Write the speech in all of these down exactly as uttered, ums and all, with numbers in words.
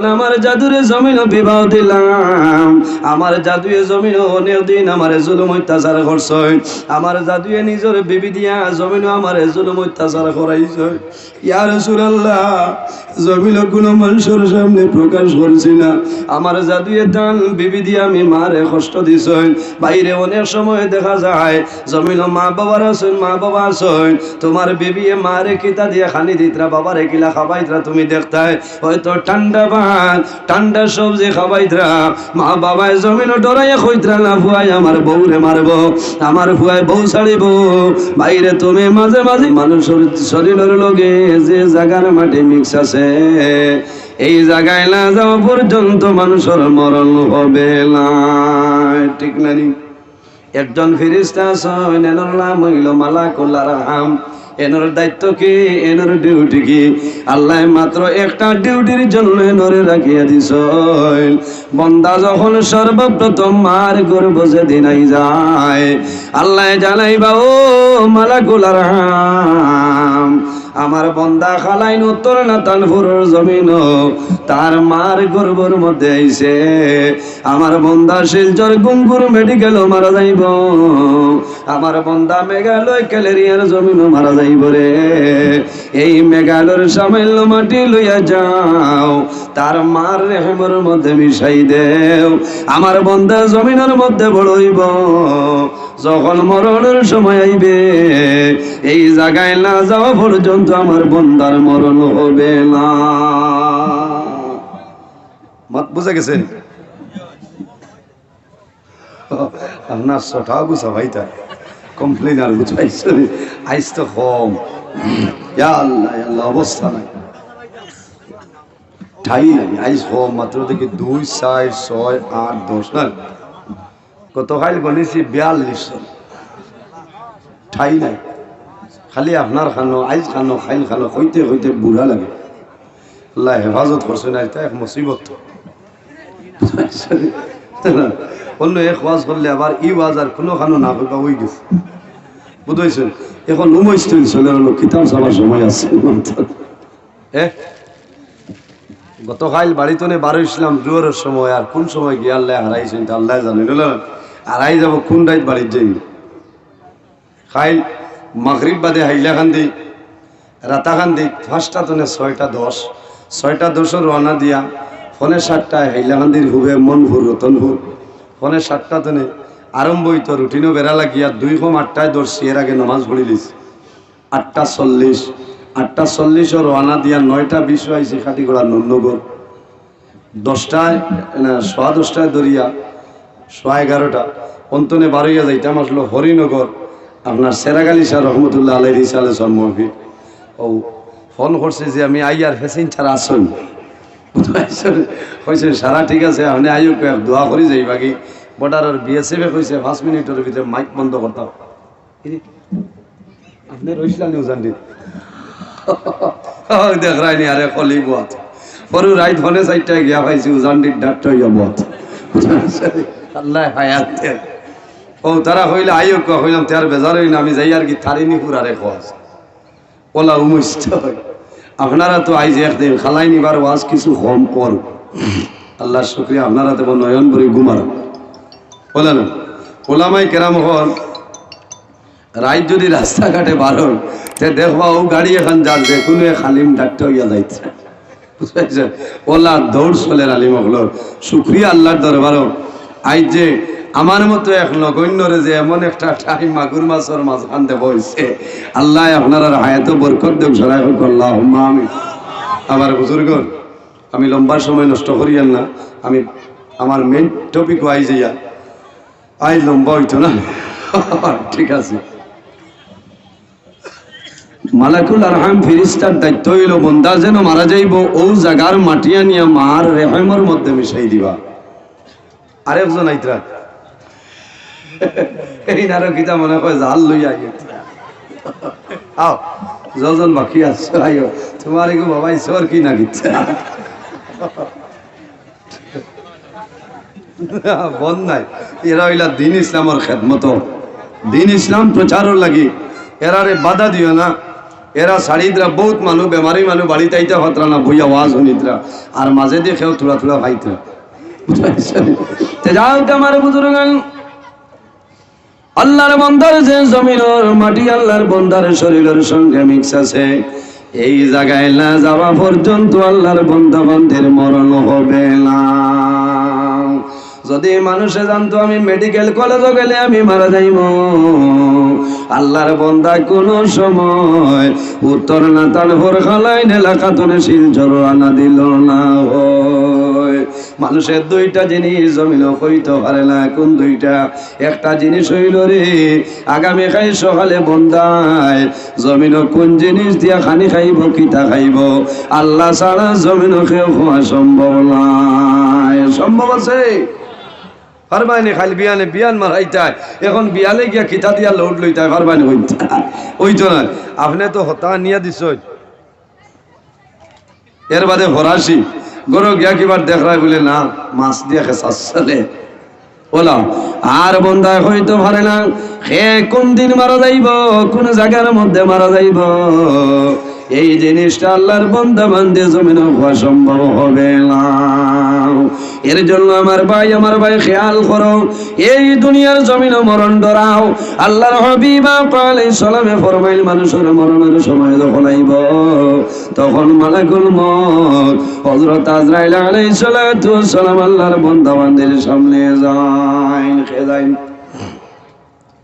আমার জাদুয়ে জমিনো বিবাহ দিলাম, আমার জাদুয়ে জমিনো অনেক দিন আমারে জুলুম অত্যাচার করছইন, আমার জাদুয়ে নিজর বিবি দিয়া জমিনো আমারে জুলুম অত্যাচার করাইছইন। ইয়া রাসূলুল্লাহ, জমিনো কুনু মানষর সামনে প্রকাশ করছি না। আমার জাদুয়ে তান বিবি দিয়া আমি মারে কষ্ট দিছইন। বাইরে অনেক সময় দেখা যায়, জমিনো মা বাবার আছইন, মা বাবা আছইন, তুমার বিবিয়ে মারে কিতা দিয়া খানি দিতরা, বাবারে কিলা খাবাইতরা, তুমি দেখতায়। হয়তো ঠান্ডা পান, ঠান্ডা সবজি খাবাইতরা, মা বাবায় জমিনো ডরাইয়া কইতরা না, "ফুয়ায় আমার বউরে মারবো, আমার ফুয়ায় বউ ছাড়িবো।" বাইরে তুমি মাঝে মাঝে মানষর শরীরর লগে যে জাগার মাটি মিক্স আছে, এই জাগায় না যাওয়া পর্যন্ত মানষর মরণ হবে না। ঠিক না নি? একজন ফিরিস্তা আছইন, এনর নাম অইলো মালাকুল আরহাম। এনর দায়িত্ব কি? এনর ডিউটি কি? আল্লায় মাত্র একটা ডিউটির জন্য এনরে রাখিয়া দিছইন। বন্দা যখন সর্বপ্রথম মার গর্ভ যেদিন আই যায়, আল্লায় জানাইবা, "ও মালাকুল আরহাম, আমার বন্দা খালাইন উত্তর নাতানপুরর জমিনো তার মার গর্ভর মধ্যে আইছে।" আমার বন্দা শিলচর গুঙ্গুর মেডিকেলো মারা যাইবো, আমার বন্দা মেঘালয় ক্যালেরিয়ার জমিনো মারা যাইবো রে। এই মেঘালয়র সামান্য মাটি লইয়া যাও, তার মার রেহেমর মধ্যে মিশাই দেও। আমার বন্দা জমিনর মধ্যে বড় অইবো, যখন মরণর সময় আইবে, এই জাগায় না যাওয়া পর্যন্ত আমার বন্দার মরণ হবে না। মাত বুঝা গেছে? আপনার ছটা গুছা ভাইটা কমপ্লেন আর বুঝাইছে, আইজ তো কম। ইয়া আল্লাহ, ইয়া আল্লাহ, অবস্থা নাই, ঠাই নাই। আইজ কম, মাত্র দেখি দুই, চাইর, ছয়, আট, দশ না। গতকাইল গনিছি বিয়াল্লিশ জন, ঠাই নাই। খালি আপনার খানো, আইজ খানো, খাইল খানো, কইতে কইতে বুড়া লাগে। আল্লায় হেফাজত করছে না, ইটা এক মুসিবত। অন্য এক ওয়াজ করলে আবার ই ওয়াজ আর কুনু খানো না কইবা, অই গেছে। বুঝাইছেন? এখন উমৈশ দিন চলে হলো, কিতাব ছাপার সময় আছে। এ, গতকাইল বাড়িত নে বারইছলাম জোহরর সময়, আর কুন সময় গিয়া আল্লায় হারাইছইন, ইটা আল্লায় জানইন। আর আইজ যাইবো কুন রাইত বাড়িত যাইমু। কাইল মাগরিব বাদে হাইলাকান্দি, রাতাকান্দি পাঁচটা তনে ছয়টা দশ, ছয়টা দশো রওয়ানা দিয়া পৌনে সাতটায় হাইলাকান্দির হুবে মনপুর রতনপুর, পৌনে সাতটা তনে আরম্ভ অইতো, রুটিনো বেড়া লাগিয়া দুই কম আটটায় ধরছি, এর আগে নমাজ পড়িলিছি। আটটা চল্লিশ, আটটা চল্লিশো রওয়ানা দিয়া নয়টা বিশো আইছি খাটিগড়া নুরনগর। দশটায়, না, সোয়া দশটায় ধরিয়া সোয়া এগারোটা, অন্তনে বারইয়া যাইতাম আসলো হরিনগর, আপনার সেরাগালি শাহ রহমতুল্লাহ আলাইহির রিসালে সর মহফিল। ও ফোন করছে যে আমি আইয়ার, প্যাসেঞ্জার আছইন। কইছে, "সারা ঠিক আছে, আপনে আইউক্কা, এক দোয়া করি যাইবাগি।" বর্ডারর বিএসএফ এ কইছে, "পাঁচ মিনিটর ভিতরে মাইক বন্ধ করতাম।" ইরে, আপনে রইছলা নি উজানডিত? ওই দেখরায়নি, আরে কলি বত। পরু রাইত পৌনে চাইরটায় গিয়া পাইছি উজানডিত ডাক্তার অইয়া বত। আল্লায় হায়াত দেন। ও তারা কইলে, "আইউক্কা।" কইলাম, "তে আর বেজার অইন না, আমি যাইয়ার গি তারিনীপুর আরে কস।" ওলা উমস্ত। আপনারা তো আইজ একদিন খালাইন ইবার ওয়াজ কিছু কম কর। আল্লাহর শুকরিয়া, আপনারা তো নয়ন ভরি ঘুমার। ওলা না, ওলামায়ে কেরাম অকল রাইত যুদি রাস্তাঘাটে বারইন, তে দেখবা অউ গাড়ি এখান যার যে কুনু এক আলিম ডাক্তার অইয়া যাইতরা। বুঝছইন? ওলা দৌড় চলের আলিম অকলর। শুকরিয়া আল্লাহর দরবারো। আইজ যে আমার মতো এক নগণ্যরে যে এমন একটা ঠাই মাগুর মাছর মাঝখান দে বইছে, আল্লায় আপনারার হায়াতো বরকত দেউক, সরাই কউক, আল্লাহুম্মা আমিন। আমার বুজুর্গ, আমি লম্বা সময় নষ্ট করিয়ার না, আমি আমার মেইন টপিকো আইজ যাইয়ার। আইজ লম্বা অইতো না, ঠিক আছে। মালাকুল আরহাম ফিরিস্তার দায়িত্ব অইলো, বন্দা যেন মারা যাইবো, অউ জাগার মাটি আনিয়া মার রেহেমর মধ্যে মিশাই দিবা। আরেকজন আইতরা, এইন আরো কিতা মনে কয়, জাল লইয়া আইতরা। আও, যতজন বাকি আছো, আইও। তুমার এগু বাবা ঈশ্বর কি না কিতা? বন্ধ নাই। এরা অইলা দিন ইসলামর খেদমতো, দিন ইসলাম প্রচারর লাগি। এরারে বাধা দিও না। এরা ছাড়িতরা, বহুত মানুষ, বেমারি মানুষ বাড়িত আইতা পারতরা না, বইয়া ওয়াজ হুনিতরা, আর মাঝে দি কেউ থুড়া থুড়া পাইতরা। তে যাউক আমার বুজুর্গান, আল্লার বন্দার যে জমিনর মাটি আল্লার বন্দার শরীলর সঙ্গে মিক্স আছে, এই জাগায় না যাওয়া পর্যন্ত আল্লার বন্দা বান্দির মরণ হবে না। যদি মানুষে জানতো আমি মেডিকেল কলেজো গেলে আমি মারা যাইমু, আল্লার বন্দা কোনো সময় উত্তর নাতালপুর খালাইন এলাকাতনে শিলচর রওয়ানা দিল না হয়। মানুষে দুইটা জিনিস জমিনও কইতো পারে না। কোন দুইটা? একটা জিনিস অইলো রে, আগামী কাইল সকালে বন্দায় জমিনও কোন জিনিস দিয়া খানি খাইবো, কিতা খাইবো, আল্লা ছাড়া জমিনও কেউ কওয়া সম্ভব নায়। সম্ভব আছে? পারবায়নি? কাইল বিয়ানে বিয়ান মারাইতায়, এখন বিয়ালে গিয়া কিতা দিয়া লোড লইতায়, পারবায়নি? অইতো নায়। আপনে তো হতা আনিয়া দিছইন, এর বাদে ফরাসি ঘরো গিয়া কিবার দেখরায় বুলে না, মাছ দিয়া খেসাস চলে। ওলা, আর বন্দায় কইতো পারে না, কে কোন দিন মারা যাইবো, কোন জাগার মধ্যে মারা যাইবো, এই জিনিসটা আল্লার বন্দা বান্দি জমিনও কওয়া সম্ভব হবে না। এর জন্য আমার ভাই, আমার ভাই, খেয়াল করো, এই দুনিয়ার জমিনও মরণ ডরাও। আল্লার হাবিব আলাইহিস সালামে ফরমাইল, মানুষর মরণর সময় যখন আইবো, তখন মালাকুল মউত হযরত আজরাইল আলাইহিস সালাতু ওয়াস সালাম আল্লার বন্দা বান্দির সামনে যাইন। কে যাইন?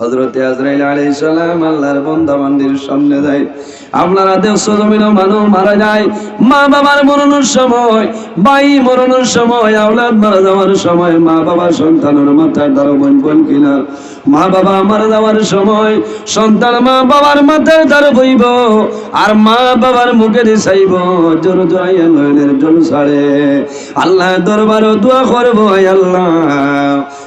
হযরতে আজরাইল আলাইহিস সালাম আল্লার বন্দা বান্দির সামনে যাইন। আপনারা দেখছো জমিনও মানুষ মারা যায়, মা বাবার মরণর সময়, ভাই মরণর সময়, আওলাদ মারা যাওয়ার সময় মা বাবা সন্তানর মাথার দ্বারো বইবইন কিনা? মা বাবা মারা যাওয়ার সময় সন্তান মা বাবার মাথার দ্বারো বইবো, আর মা বাবার মুখেদি চাইবো, জোর জোরাইয়া নয়নের জল ছাড়ে। আল্লার দরবারো দোয়া করবো, "আয় আল্লা,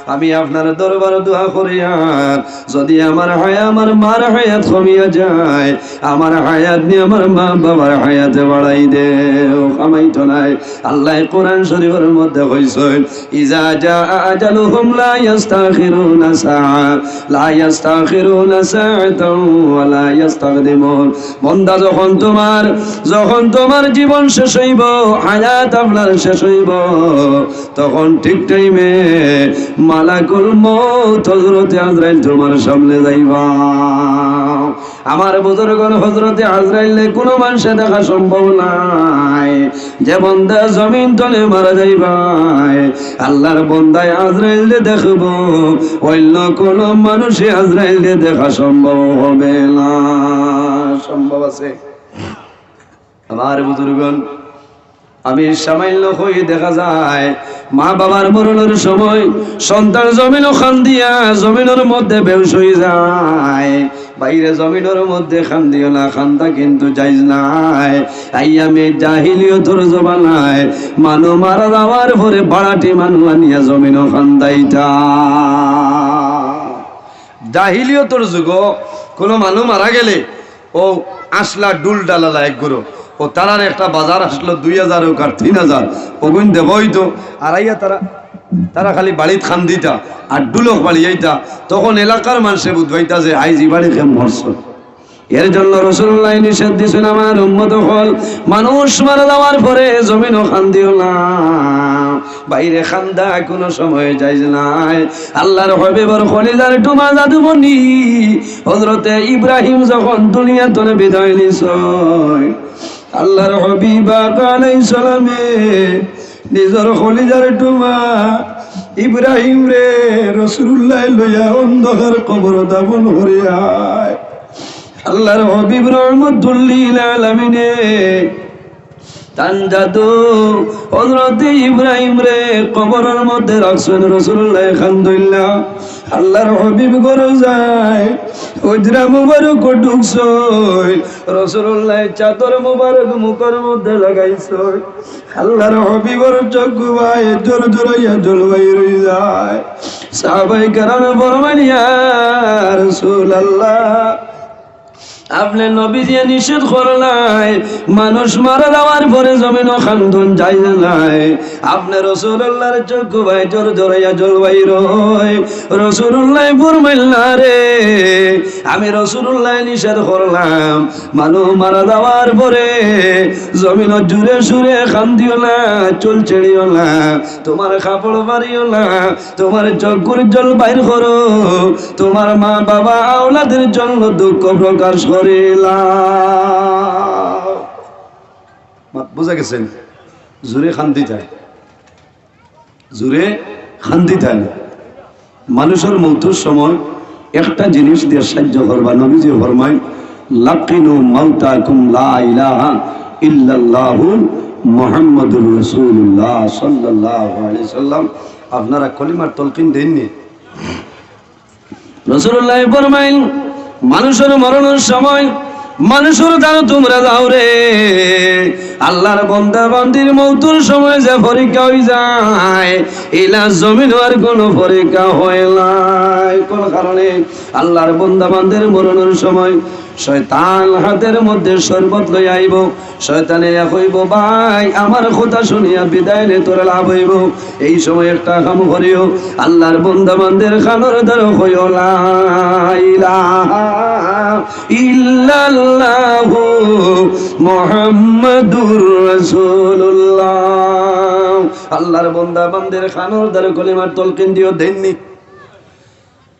আমি আপনার দরবারো দোয়া করিয়ার, যদি আমার হায়া-, আমার মার হায়াত কমিয়া যায়, আমার হায়াত নি আমার মা বাবার হায়াতে বাড়াই দেও।" কামাইতো নায়। আল্লায় কোরআন শরীফর মধ্যে কইছইন, "ইজা জাআ আজালুহুম লা ইয়াস্তাখিরুনা সাআ, লা ইয়াস্তাখিরুনা সাআতাও ওয়া লা ইয়াস্তাকদিমুন।" বন্দা, যখন তোমার, যখন তোমার জীবন শেষ অইবো, হায়াত আপনার শেষ অইবো, তখন ঠিক টাইমে মালাকুল মউত হযরতে আজরাইল তোমার সামনে যাইবা। আমার বুজুর্গন, হযরতে আজরাইলরে কোনো মানষে দেখা সম্ভব নায়। যে বন্দা জমিন তলে মারা যাইবায়, আল্লার বন্দায় আজরাইলরে দেখবো, অইন্য কোনো মানুষে আজরাইলরে দেখা সম্ভব হবে না। সম্ভব আছে? আমার বুজুর্গন, আমি সামান্য কই, দেখা যায় মা বাবার মরণর সময় সন্তান জমিনও কান্দিয়া জমিনর মধ্যে বেহুশ অই যায়। বাইরে জমিনর মধ্যে কান্দিও না, কান্দা কিন্তু জায়েজ নায়। আইয়ামে জাহিলিয়তর জমানায় মানুষ মারা যাওয়ার পরে বাড়াটি মানুষ আনিয়া জমিনও কান্দাইতা। জাহিলিয়তর যুগো কোনো মানুষ মারা গেলে ও আসলা ডুল ডালালা এক গুরু, ও তারার একটা বাজার আসলো দুই হাজার হোক আর তিন হাজার, ওগুন দেব অইতো, আর আইয়া তারা, তারা খালি বাড়িত কান্দিতা আর ডুলক বাড়িয়াইতা, তখন এলাকার মানষে বুঝবাইতা যে আইজ ই বাড়ি কেউ মরছইন। এর জন্য রাসুলুল্লায় নিষেধ দিছইন, আমার উম্মত অকল, মানুষ মারা যাওয়ার পরে জমিনও কান্দিও না। বাইরে কান্দা কোনো সময় জায়েজ নায়। আল্লার হাবিবর কলিজার টুমা জাদুমণি হযরতে ইব্রাহিম যখন দুনিয়া তনে বিদায় নিছইন, আল্লার হাবিব আকা আলাইহিস সালামে নিজর কলিজার টুমা ইব্রাহিমরে রাসুলুল্লায় লইয়া অন্ধকার কবরো দাফন করিয়ায়। আল্লার হাবিব রহমতুল্লিল আলামিনে তান জাদু হযরতে ইব্রাহিমরে কবরর মধ্যে রাখছইন, রাসুলুল্লায় কান্দইলা। আল্লার হাবিব ঘরো যায়, হুজরা মুবারকো ঢুকছইন, রাসুলুল্লায় চাদর মুবারক মুখর মধ্যে লাগাইছইন। আল্লার হাবিবর চক্ষু বায় জোর জোরাইয়া জল বাইর অই যায়। সাহাবায়ে কেরামে ফরমাইন, ইয়া রাসুলাল্লাহ, আপনে নবীজিয়ে নিষেধ করলায়, মানুষ মারা যাওয়ার পরে জমিনো কান্দন জায়েজ নায়। আপনে রসুলুল্লাহর চক্ষু বায় জোর জোরাইয়া জল বাইর অয়। রসুলুল্লায় ফরমাইলা, "রে, আমি রসুলুল্লায় নিষেধ করলাম, মানুষ মারা যাওয়ার পরে জমিনো জুরে সুরে কান্দিও না, চুল ছেড়িও না, তুমার কাপড় ফাড়িও না, তুমার চক্ষুর জল বাইর করো, তুমার মা বাবা আওলাদের জন্য দুঃখ প্রকাশ করিলা।" মাত বুঝা গেছে? জুরে কান্দিতায়, জুরে কান্দিতায় না। মানুষর মৌতর সময় একটা জিনিস দিয়া সাহায্য করবা। নবীজিয়ে ফরমাইন, "লাকিনু মাউতাকুম লা ইলাহা ইল্লাল্লাহু মুহাম্মাদুর রাসূলুল্লাহ সাল্লাল্লাহু আলাইহি ওয়াসাল্লাম।" আপনারা কলিমার তলকিন দেইন নি? রসুলুল্লায় ফরমাইন, মানুষর মরণর সময় মানুষর দ্বারো তুমরা যাও রে। আল্লাহর বন্দা বান্দির মৌতর সময় যে পরীক্ষা অইযায়, ইলা জমিনো আর কুনু পরীক্ষা হয় নায়। কুন কারণে? আল্লাহর বন্দা বান্দির মরণর সময় শয়তান হাতের মধ্যে শরবত লইয়া আইবো। শয়তানে ইয়া কইবো, "ভাই, আমার কথা শুনিয়া বিদায় নে, তোর লাভ অইবো।" এই সময় একটা কাম করিও, আল্লাহর বন্দা বান্দির কানর দ্বারো কইও, "লা ইলাহা ইল্লাল্লাহু মুহাম্মাদুর রাসূলুল্লাহ।" আল্লাহর বন্দা বান্দির কানর দ্বারো কলিমার তলকিন দিও, দেইন নি?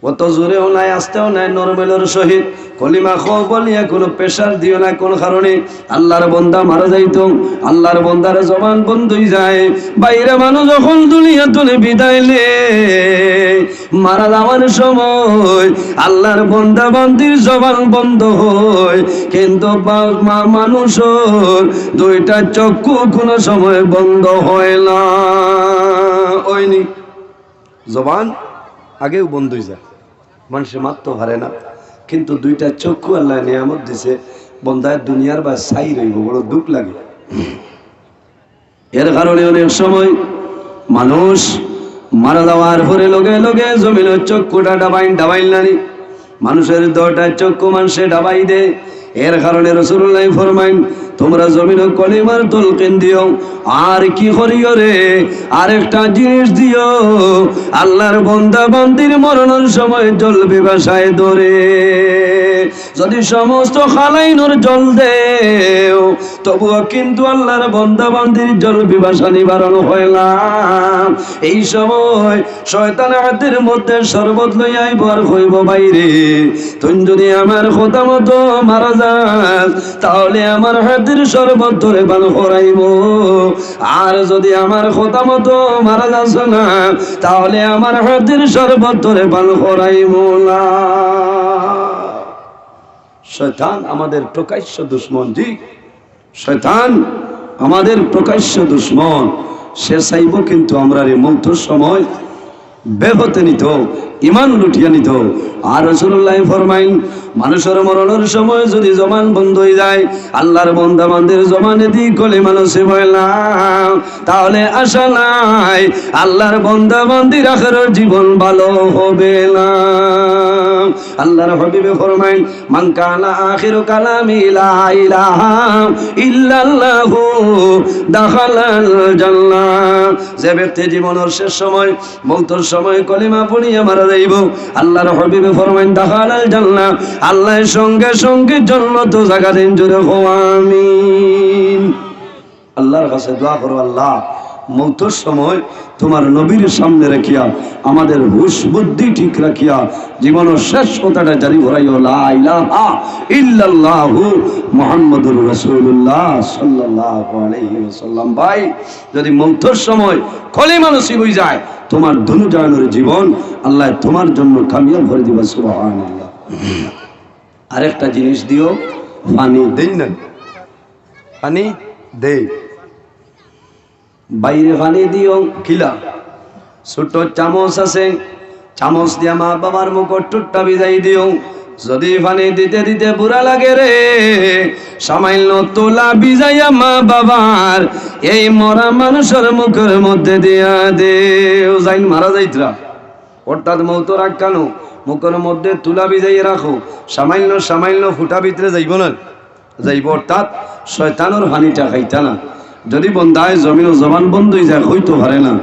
অত জোরেও নায়, আস্তেও নায়, নরমালর সহিত কলিমা কও বলিয়া কুনু pressure দিও না। কুন কারণে? আল্লাহর বন্দা মারা যাইতো, আল্লাহর বন্দার জবান বন্ধ অইযায়। বাইরে মানুষ যখন দুনিয়া থনে বিদায় লে, মারা যাওয়ার সময় আল্লাহর বন্দা বান্দির জবান বন্ধ হয়, কিন্তু বা-, মা-, মানুষর দুইটা চক্ষু কুনু সময় বন্ধ হয় না। অয়নি? জবান আগেউ বন্ধ অইযায়, মানষে মাততো পারে না, কিন্তু দুইটা চক্ষু আল্লায় নিয়ামত দিছে, বন্দায় দুনিয়ার বায় চাই রইবো, বড় দুখ লাগে। এর কারণে অনেক সময় মানুষ মারা যাওয়ার পরে লগে লগে জমিনর চক্ষুটা ডাবাইন, ডাবাইন নানি, মানুষর দুইটা চক্ষু মানষে ডাবাই দে। এর কারণে রাসূলুল্লায় ফরমাইন, "তুমরা জমিনো কলিমার তলকিন দিও, আর কি করিও রে, আরেকটা জিনিস দিও।" আল্লাহর বন্দা বান্দির মরণর সময় জল পিপাসায় ধরে, যদি সমস্ত খালাইনর জল দেও, তবুও কিন্তু আল্লাহর বন্দা বান্দির জল পিপাসা নিবারণ হয় না। এই সময় শয়তান হাতের মধ্যে শরবত লইয়া আইবো আর কইবো, "ভাইরে, তুই যদি আমার কথা মতো মারা যাস, তাহলে আমার হাতের শরবত তোরে পান করাইমু। আর যদি আমার কথা মতো মারা যাস না, তাহলে আমার হাতের শরবত তোরে পান করাইমু না।" শয়তান আমাদের প্রকাশ্য দুশমন। জি, শয়তান আমাদের প্রকাশ্য দুশমন। সে চাইবো কিন্তু আমরারে মৌতর সময় বেপথে নিতো, ইমান লুটিয়া নিতো। আর রাসূলুল্লায় ফরমাইন, মানুষর মরণর সময় যদি জবান বন্ধ অইযায়, আল্লাহর বন্দা বান্দির জবানেদি কলিমা নসিব হয় না, তাহলে আশা নাই, আল্লাহর বন্দা বান্দির আখেরর জীবন ভালো হবে না। আল্লাহর হাবিবে ফরমাইন, "মান কানা আখিরু কালামিহি লা ইলাহা ইল্লাল্লাহু দাখালাল জান্নাহ।" যে ব্যক্তি জীবনর শেষ সময়, মৌতর সময় কলিমা পড়িয়া মারা যাইবো, আল্লাহর হাবিবে ফরমাইন, "দাখালাল জান্নাহ", আল্লায় সঙ্গে সঙ্গে জান্নাতো জাগা দেইন। জোরে কও আমিন। আল্লাহর কাছে দোয়া করো, "আল্লাহ, মৌতর সময় তুমার নবীর সামনে রাখিয়া, আমাদের হুশ বুদ্ধি ঠিক রাখিয়া, জীবনর শেষ কথাটা জারি করাইও, লা ইলাহা ইল্লাল্লাহু মুহাম্মাদুর রাসূলুল্লাহ সাল্লাল্লাহু আলাইহি ওয়াসাল্লাম।" ভাই, যদি মৌতর সময় কলিমা নসিব অইযায়, তুমার দুনো জাহানর জীবন আল্লায় তুমার জন্য কামিয়াব করি দিবা। সুবহানাল্লাহ। আরেকটা জিনিস দিও, পানি দেইন না। পানি দেই। বাইরে পানি দিও, কিলা? ছোট চামচ আছে, চামচ দিয়া মা বাবার মুখর ঠুটটা ভিজাই দিও। যদি পানি দিতে দিতে বুড়া লাগে রে, সামান্য তুলা ভিজাইয়া মা বাবার এই মরা মানুষর মুখর মধ্যে দিয়া দেও, যাইন মারা যাইতরা। অর্থাৎ মউতর আগ খানো মুখর মধ্যে তুলা ভিজাইয়া রাখো, সামান্য সামান্য ফুটা ভিতরে যাইবো না, যাইবো, অর্থাৎ শয়তানর পানিটা খাইতা না। যদি বন্দায় জমিনো জবান বন্ধ অইযায়, কইতো পারে না,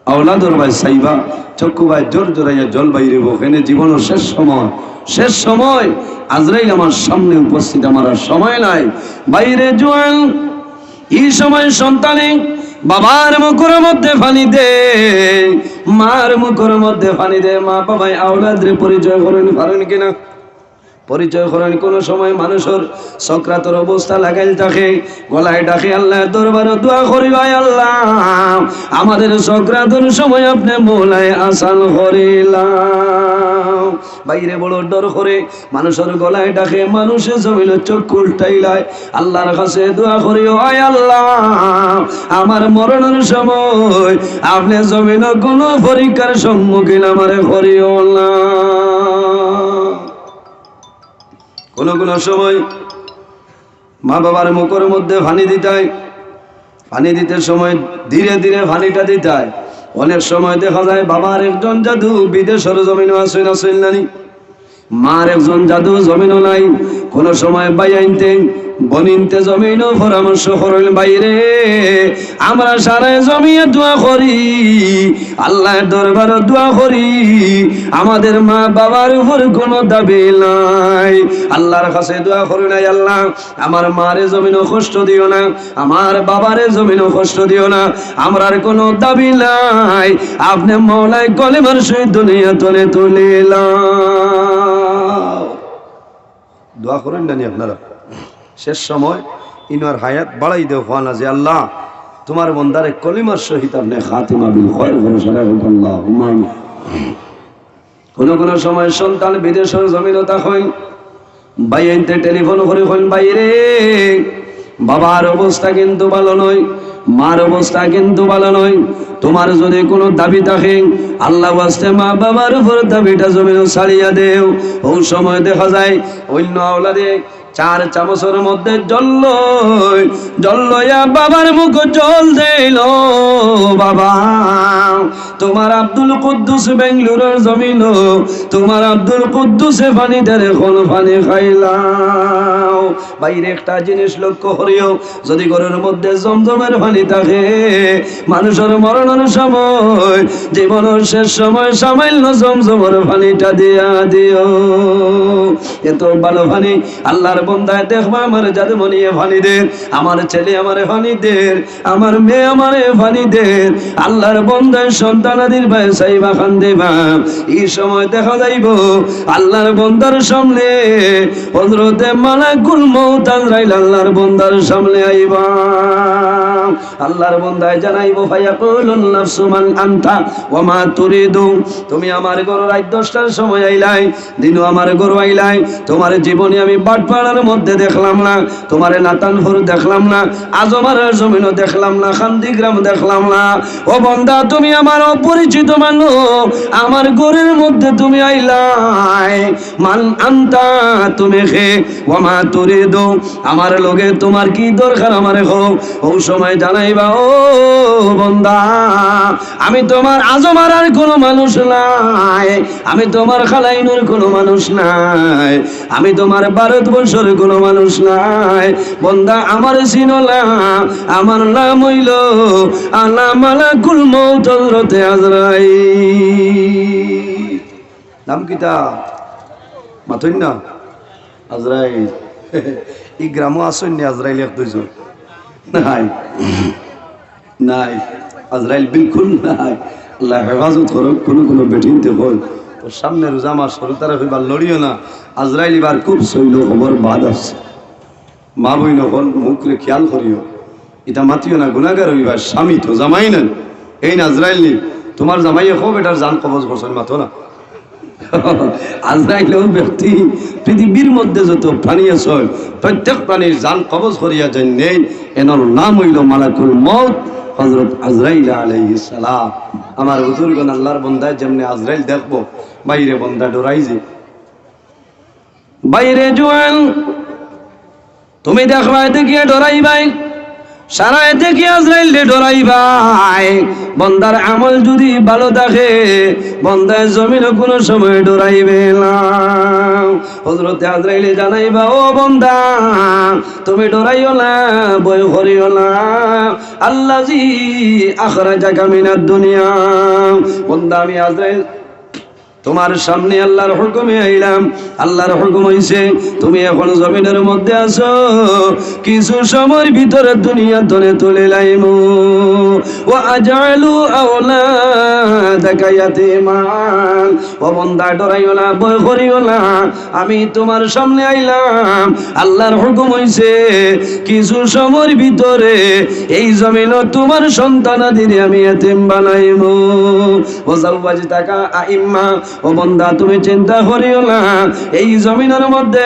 আওলাদর বায় চাইবা, চক্ষু বায় জোর জোরাইয়া জল বাইরিবো, কেনে জীবনর শেষ সময়, শেষ সময়, আজরাইল আমার সামনে উপস্থিত, আমার আর সময় নাই। বাইরে জোয়ান, ই সময় সন্তানে বাবার মুখর মধ্যে পানি দে, মার মুখর মধ্যে পানি দে। মা বাবায় আওলাদরে পরিচয় করইন পারইন কিনা? পরিচয় করইন। কোনো সময় মানুষর সকরাতর অবস্থা লাগাইল থাকে, গলায় ডাকে, আল্লার দরবারো দোয়া করি, "ভাই আল্লাহ, আমাদের সকরাতর সময় আপনে মৌলায় আসান করিলাও।" বাইরে বড় ডর করে, মানুষর গলায় ডাকে, মানুষে জমিনো চক্ষু উল্টাইলায়, আল্লার কাছে দোয়া করিও, "আয় আল্লাহ, আমার মরণর সময় আপনে জমিনো কোনো পরীক্ষার সম্মুখীন আমারে করিও না।" কোনো কোনো সময় মা বাবার মুখর মধ্যে পানি দিতায়, পানি দিতে সময় ধীরে ধীরে পানিটা দিতায়। অনেক সময় দেখা যায় বাবার একজন জাদু বিদেশর জমিনো আছইন, আছইন নানি? মার একজন জাদু জমিনো নাই। কোনো সময় ভাইয়াইন্তে, বইনাইন্তে জমিনো পরামর্শ করইন, "বাইরে, আমরা সারায় জমিয়ে দোয়া করি, আল্লার দরবারো দোয়া করি, আমাদের মা বাবার উপর কোনো দাবি নাই।" আল্লার কাছে দোয়া করইন, "আয় আল্লাহ, আমার মারে জমিনো কষ্ট দিও না, আমার বাবারে জমিনো কষ্ট দিও না, আমরার কোনো দাবি নাই, আপনে মৌলায় কলিমার সহিত দুনিয়া তনে তুলিলাও।" দোয়া করইন নানি আপনারা? শেষ সময় ইনার হায়াত বাড়াই দেও, কওয়া না যে, "আল্লাহ, তোমার বন্দারে কলিমার সহিত আপনে খাতিমা বিল খয়ের করো, সারা হোক, আল্লাহুম্মা আমিন।" কোনো কোনো সময় সন্তান বিদেশর জমিনো থাকইন, ভাইয়াইন্তে টেলিফোন করি কইন, "বাইরে, বাবার অবস্থা কিন্তু ভালো নয়, মার অবস্থা কিন্তু ভালো নয়, তোমার যদি কোনো দাবি থাকে, আল্লার ওয়াস্তে মা বাবার উপর দাবিটা জমিনো ছাড়িয়া দেও।" অউ সময় দেখা যায় অইন্য আওলাদে চার চামচর মধ্যে জল লই, জল লইয়া বাবার মুখো জল দেইল, "বাবা, তোমার আব্দুল কুদ্দুস বেঙ্গালুরুর জমিনো, তোমার আব্দুল কুদ্দুসে পানি দের, এখন পানি খাইলাও।" বাইরে একটা জিনিস লক্ষ্য করিও, যদি ঘরর মধ্যে জমজমর পানি থাকে, মানুষর মরণর সময়, জীবনর শেষ সময় সামান্য জমজমর পানিটা দিয়া দিও। এত ভালো পানি, আল্লার বন্দায় দেখবা, আমার জাদুমণিয়ে পানি দের, আমার ছেলে আমারে পানি দের, আমার মেয়ে আমারে পানি দের। আল্লার বন্দায় সন্তানাদির বায় চাইবা, কান্দিবা। ই সময় দেখা যাইবো আল্লার বন্দার সামনে হযরতে মালাকুল মউত আজরাইল আল্লার বন্দার সামনে আইবা। আল্লার বন্দায় জানাইবো, "ফায়াকুলুন নাফসু মান আনতা ওয়া মা তুরিদু।" তুমি আমার ঘরো রাইত দশটার সময় আইলায়, দিনো আমার ঘরো আইলায়, তোমার জীবনে আমি বাটপাড়ার মধ্যে দেখলাম না, তোমারে নাতানপুর দেখলাম না, আজমারার জমিনো দেখলাম না, কান্দিগ্রাম দেখলাম না। ও বন্দা, তুমি আমার অপরিচিত মানুষ, আমার ঘরর মধ্যে তুমি আইলায়, মান আনতা, তুমি কে? ওয়া মা তুরিদু, আমার লগে তোমার কি দরকার আমারে কও। অউ সময় জানাইবা, ও বন্দা, আমি তোমার আজমারার কোনো মানুষ নায়, আমি তোমার কালাইনর কোনো মানুষ নায়, আমি তোমার ভারতবর্ষর কোনো মানুষ নায়। বন্দা, আমারে চিনো না, আমার নাম অইলো আনা মালাকুল মউত হযরতে আজরাইল। নাম কিতা? মাতইন না? আজরাইল। ই গ্রামো আছইন নি আজরাইল এক দুইজন? নাই, নাই। আজরাইল বিলকুল নাই। আল্লায় হেফাজত করউক। কুনু কুনু বেটিন্তে কয়, "তোর সামনে রোজা মাস, হুরুতারে কইবা লড়িও না, আজরাইল ইবার খুব সইল খবর বাদ আছে।" মা বইন অকল, মুখরে খিয়াল করিও, ইতা মাতিও না, গুনাগার অইবা, স্বামী তো, জামাই নায়, এইন আজরাইল নি, তোমার জামাইয়ে কও বেটার জান কবজ করছইন, মাতো না। আজরাইল অউ ব্যক্তি, পৃথিবীর মধ্যে যত প্রাণী আছে, প্রত্যেক প্রাণীর জান কবজ করিয়া যাইন নেইন, এনর নাম অইলো মালাকুল মউত, হযরত আজরাইল আলাইহিস সালাম। আমার বুজুর্গন, আল্লার বন্দায় যেমনে আজরাইল দেখবো, বাইরে বন্দা ডরাই যে, বাইরে জোয়ান, তুমি দেখবায় দেখিয়া ডরাইবায়। সারায় দেখি আজরাইলরে ডরাইবায়। বন্দার আমল যুদি ভালো থাকে, বন্দায় জমিনো কুনু সময় ডরাইবে না। হজরতে আজরাইলে জানাইবা, "ও বন্দা, তুমি ডরাইও না, ভয় করিও না। আল্লাযী আখরাজাকা মিনাদ দুনিয়া।" বন্দা, আমি আজরাইল তুমার সামনে আল্লার হুকুমে আইলাম। আল্লার হুকুম অইছে, তুমি এখন জমিনর মধ্যে আছো, কিছু সময়র ভিতরে দুনিয়া তনে তুলিলাইমু। ওয়া আজআলু আওলাদাকা ইয়াতীমান। ও বন্দা, ডরাইও না, ভয় করিও না, আমি তুমার সামনে আইলাম। আল্লার হুকুম অইছে, কিছু সময়র ভিতরে এই জমিনো তুমার সন্তানাদিরে আমি এতিম বানাইমু। ওয়া জাওয়াজতাকা আইম্মা। ও বন্দা, তুমি চিন্তা করিও না, এই জমিনর মধ্যে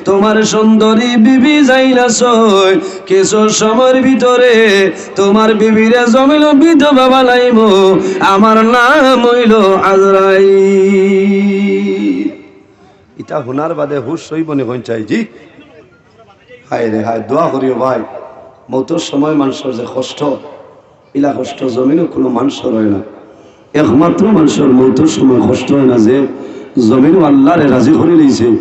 তুমার সুন্দরী বিবি যাইন আছইন, কিছু সময়র ভিতরে তুমার বিবিরে জমিনো বিধবা বানাইমু। আমার নাম অইলো আজরাইল। ইতা হুনার বাদে হুশ অইবো নি কইন চাই? জি। হায় রে হায়, দোয়া করিও ভাই। মউতর সময় মানষর যে কষ্ট, ইলা কষ্ট জমিনো কুনু মানষর অয় না। একমাত্র মানষর মউতর সময় কষ্ট অয় না যে জমিনো আল্লারে রাজি করিলাইছে,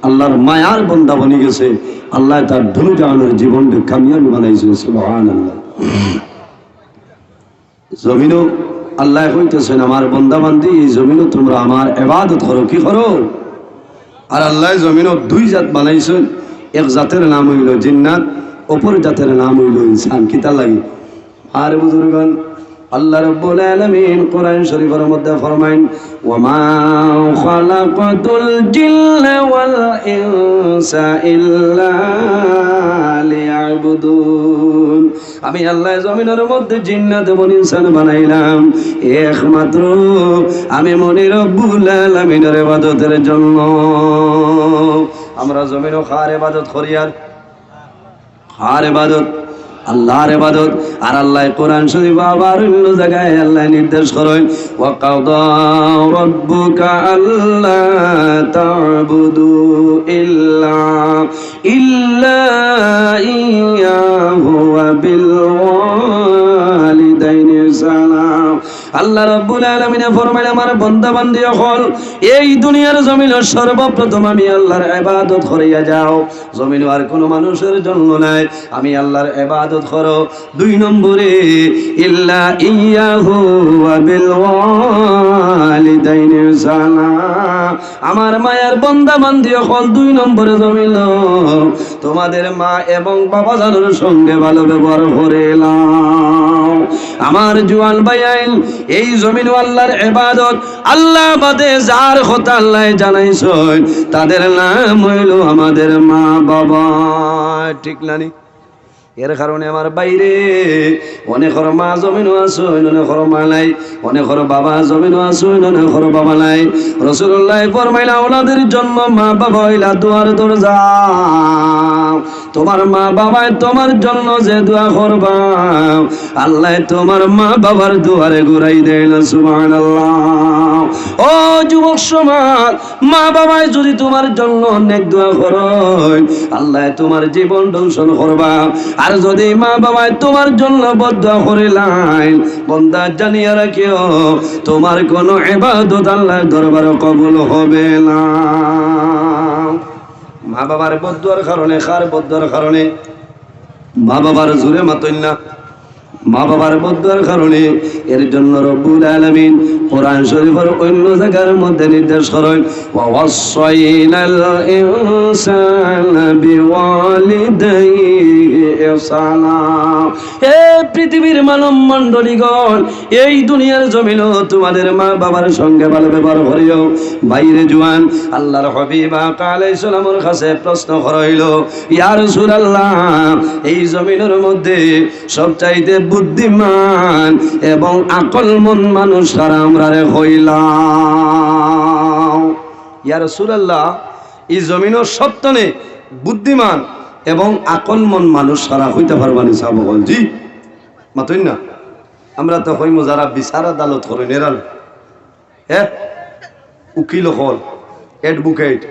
আল্লার মায়ার বন্দা বনিগেছে, আল্লায় তার দুনো জাহানর জীবনরে কামিয়াবি বানাইছে। সুবহানাল্লাহ। জমিনো আল্লায় কইতাছইন, "আমার বন্দা বান্দি, এই জমিনো তুমরা আমার ইবাদত করো।" কি করো? আর আল্লায় জমিনো দুই জাত বানাইছইন, এক জাতর নাম অইলো জিন্নাত, অপর জাতর নাম অইলো ইনসান। কিতার লাগি? আর বুজুর্গান, আল্লাহ রাব্বুল আলামিন কোরআন শরীফর মধ্যে ফরমাইন, "ওয়া মা খালাকতুল জিন্না ওয়াল ইনসা ইল্লা লিয়াবুদুন।" আমি আল্লায় জমিনর মধ্যে জিন্নাত এবং ইনসান বানাইলাম একমাত্র আমি মনি রব্বুল আলামিনর ইবাদতর জন্য। আমরা জমিনো কার ইবাদত করি? আর কার ইবাদত? আল্লার ইবাদত। আর আল্লায় কোরআন শরীফো আবার অইন্য জাগায় আল্লায় নির্দেশ করইন, "ওয়া কাদা রাব্বুকা আল্লা তা'বুদু ইল্লা, ইল্লা ইয়াহু ওয়া বিল ওয়ালিদাইনি ইহসানা।" আল্লাহ রাব্বুল আলামিনে ফরমাইন, "আমার বন্দা বান্দি অকল, এই দুনিয়ার জমিনো সর্বপ্রথম আমি আল্লার ইবাদত করিয়া যাও।" জমিনো আর কুনু মানুষর জন্য নায়, আমি আল্লার ইবাদত করো। দুই নম্বরে, ইল্লা ইয়াহু ওয়া বিল ওয়ালিদাইনি ইহসানা। আমার মায়ার বন্দা বান্দি অকল, দুই নম্বরে জমিনো তুমাদের মা এবং বাবা জানর সঙ্গে ভালো ব্যবহার করিলাও। আমার জুয়ান ভাইয়াইন, এই জমিনো আল্লার ইবাদত আল্লা বাদে যার কথা আল্লায় জানাইছইন, তাদের নাম অইলো আমাদের মা বাবা। ঠিক না নি? এর কারণে আমার ভাইরে, অনেকর মা জমিনো আছইন, অনেকর মা নাই, অনেকর বাবা জমিনো আছইন, অনেকর বাবা নাই। রাসুলুল্লায় ফরমাইলা, আওলাদের জন্য মা বাবা অইলা দোয়ার দরজা। তুমার মা বাবায় তুমার জন্য যে দোয়া করবা, আল্লায় তুমার মা বাবার দোয়ারে ঘুরাই দেইন। সুবহানাল্লাহ। ও যুবক সমাজ, মা বাবায় যুদি তুমার জন্য নেক দোয়া করইন, আল্লায় তুমার জীবন ধ্বংস করবা। আর যুদি মা বাবায় তুমার জন্য বদদোয়া করিলাইন, বন্দা জানিয়া রাখিও, তুমার কুনু ইবাদত আল্লার দরবারো কবুল হবে না। মা বাবার বদদোয়ার কারণে, কার বদদোয়ার কারণে? মা বাবার, জুরে মাতইন না, মা বাবার বদদোয়ার কারণে। এর জন্য রব্বুল আলামিন কোরআন শরীফর অইন্য জাগার মধ্যে নির্দেশ করইন, "ওয়া ওয়াসসাইনাল ইনসানা বিওয়ালিদাইহি ইহসানা।" হে পৃথিবীর মানব মণ্ডলীগণ, এই দুনিয়ার জমিনো তুমাদের মা বাবার সঙ্গে ভালো ব্যবহার করিও। ভাইরে জুয়ান, আল্লার হাবিব আকা আলাইহিস সালামর কাছে প্রশ্ন করা অইলো, ইয়া রাসুলাল্লাহ, এই জমিনর মধ্যে সবচাইতে বুদ্ধিমান এবং আকলমন্দ মানুষ কারা, আমরারে কইলাও। ইয়া রাসুলাল্লাহ, এই জমিনর সবতনে বুদ্ধিমান এবং আকলমন্দ মানুষ কারা, কইতা পারবা নি সাহাবাগণ? জি, মাতইন না। আমরা তো কইমু যারা বিচার আদালত করইন এরা না। হে, উকিল অকল, advocate,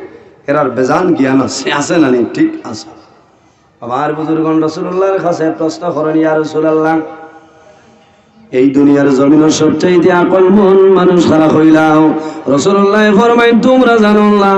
এরার বেজান জ্ঞান আছে, আছে না নি? ঠিক আছে। আমার বুজুর্গণ রাসূলুল্লাহর কাছে প্রশ্ন করেন, "ইয়া রাসূলুল্লাহ, এই দুনিয়ার জমিনর সবচাইতে আকলমন মানুষ কারে কইলাও?" রাসূলুল্লাহ ফরমাইন, "তুমরা জানো না,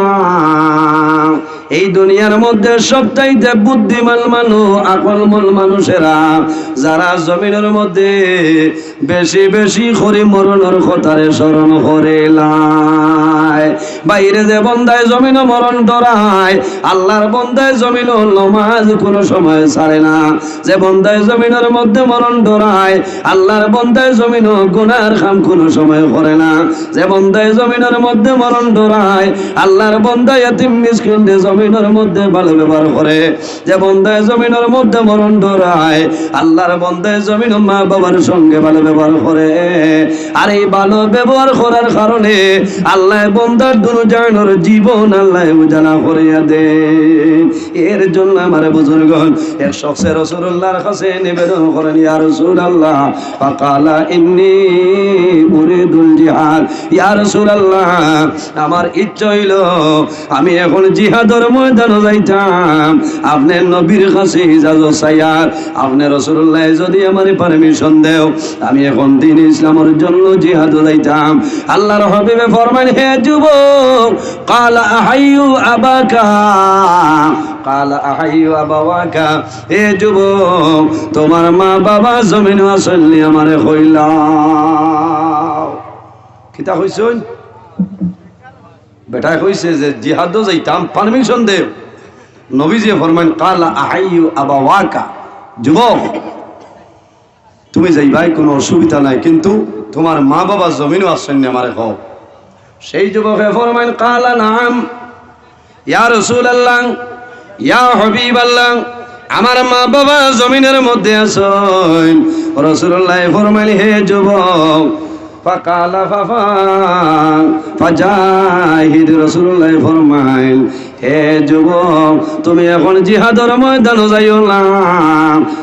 এই দুনিয়ার মধ্যে সবচাইতে বুদ্ধিমান মানুষ, আকলমন মানুষ এরা, যারা জমিনর মধ্যে বেশি বেশি করি মরণর কথারে স্মরণ করিলায়।" বাইরে যে বন্দায় জমিনো মরণ ডরায়, আল্লাহর বন্দায় জমিনো নমাজ কোনো সময় ছাড়ে না। যে বন্দায় জমিনর মধ্যে মরণ ডরায়, আল্লাহর বন্দায় জমিনো গুনার কাম কোনো সময় করে না। যে বন্দায় জমিনর মধ্যে মরণ ডরায়, আল্লাহর বন্দায় এতিম মিসকিনরে জমিনর মধ্যে ভালো ব্যবহার করে। যে বন্দায় জমিনর মধ্যে মরণ ডরায়, আল্লাহর বন্দায় জমিনো মা বাবার সঙ্গে ভালো ব্যবহার করে। আর এই ভালো ব্যবহার করার কারণে আল্লাহ বন্দার দুনো জাহানর জীবন আল্লাহ উজালা করিয়া দেয়। এর জন্য আমার বুজুর্গণ এক শখসে রাসূলুল্লাহর কাছে নিবেদন করেন, "ইয়া রাসূলুল্লাহ, ফাকালা ইন্নী উরিদুল জিহাদ।" ইয়া রাসূলুল্লাহ, আমার ইচ্ছা অইলো আমি এখন জিহাদর ময়দানো যাইতাম, আপনে নবীর কাছে ইজাজত চাইয়ার, আপনে রাসূলুল্লাহ যদি আমারে permission দেও, আমি এখন দ্বীন ইসলামর জন্য জিহাদো যাইতাম। আল্লাহর হাবিবে ফরমাইন, "হে যুবক, কালা আহাইয়ু আবাকা, কালা আহাইয়ু আবাওয়াকা।" হে যুবক, তুমার মা বাবা জমিনো আছইন নি, আমারে কইলাও।" কিতা কইছইন? বেটায় কইছে যে, "জিহাদো যাইতাম, permission দেও।" নবীজিয়ে ফরমাইন, "কালা আহাইয়ু আবাওয়াকা।" যুবক, তুমি যাইবায়, কোনো অসুবিধা নাই, কিন্তু তুমার মা বাবা জমিনো আছইন নি, আমারে কও। সেই যুবকে ফরমাইন, "কালা নাআম, ইয়া রাসূলুল্লাহ, ইয়া হাবিবাল্লাহ, আমার মা বাবা জমিনর মধ্যে আছইন।" রাসূলুল্লাহ ফরমাইন, "হে যুবক, ফাকালা ফাফা, ফাজাহিদ।" রাসূলুল্লাহ ফরমাইন, "হে যুবক, তুমি এখন জিহাদর ময়দানো যাইও না,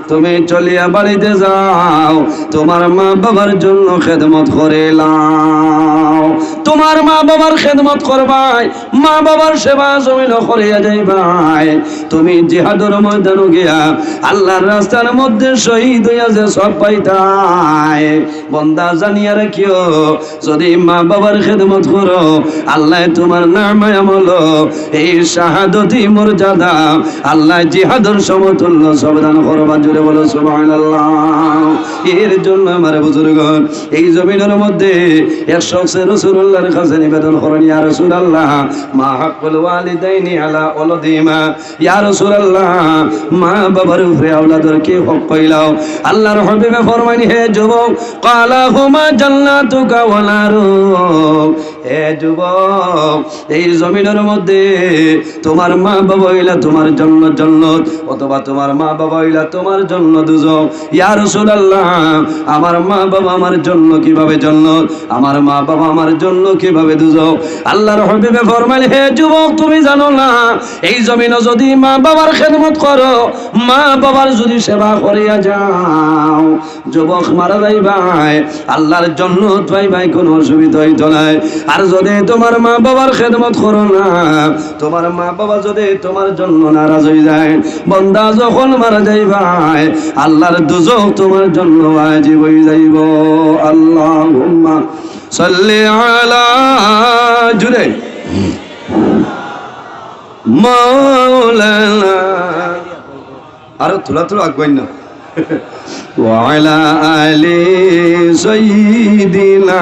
তুমি চলিয়া বাড়িতে যাও, তুমার মা বাবার জন্য খেদমত করিলাও। তুমার মা বাবার খেদমত করবায়, মা বাবার সেবা জমিনো করিয়া যাইবায়। তুমি জিহাদর ময়দানো গিয়া আল্লাহর রাস্তার মধ্যে শহীদ অইয়া যে সওয়াব পাইতায়।" বন্দা, জানিয়া রাখিও, যদি মা বাবার খেদমত করো, আল্লায় তুমার নামায়ে আমলো এই শাহাদতি মর্যাদা, আল্লায় জিহাদর সমতুল্য সওয়াব দান করবা। জোরে বলো সুবহানাল্লাহ। এর জন্য আমার বুজুর্গণ এই জমিনর মধ্যে এক শখসে রাসূলুল্লাহর কাছে নিবেদন করেন, "ইয়া রাসূলুল্লাহ, মা হাক্কুল ওয়ালিদাইনি আলা ওয়ালাদিহিমা?" ইয়া রাসূলুল্লাহ, মা বাবার উপরে আওলাদর কি হক কইলাও? আল্লাহর হাবিবে ফরমাইন, হে যুবক, কালা হুমা জান্নাতুকা ওয়া নারুক। হে যুবক, এই জমিনর মধ্যে তুমার মা বাবা অইলা তুমার জন্য জন্নত, অথবা তুমার মা বাবা অইলা তুমার জন্য দুজখ। ইয়া রাসূলুল্লাহ, আমার মা বাবা আমার জন্য কিভাবে জন্নত? আমার মা বাবা আমার জন্য কিভাবে দুজখ? আল্লাহর হাবিবে ফরমাইন, হে যুবক, তুমি জানো না, এই জমিনো যদি মা বাবার খেদমত করো, মা বাবার যদি সেবা করিয়া যাও, যুবক মারা যাইবায়, আল্লাহর জন্নত পাইবায়, কোনো অসুবিধা অইতো নায়। আর যদি তুমার মা বাবার খেদমত করো না, তুমার মা বাবা যদি তুমার জন্য নারাজ অইযায়, বন্দা যখন মারা যাইবায়, আল্লাহর দুজখ তুমার জন্য ওয়াজিব অইযাইবো। আল্লাহুম্মা সাল্লি আলা, জুরে, মাওলানা। আরো থুড়া থুড়া আগুয়াইন না। ওয়া আলা আলি সাইয়্যিদিনা।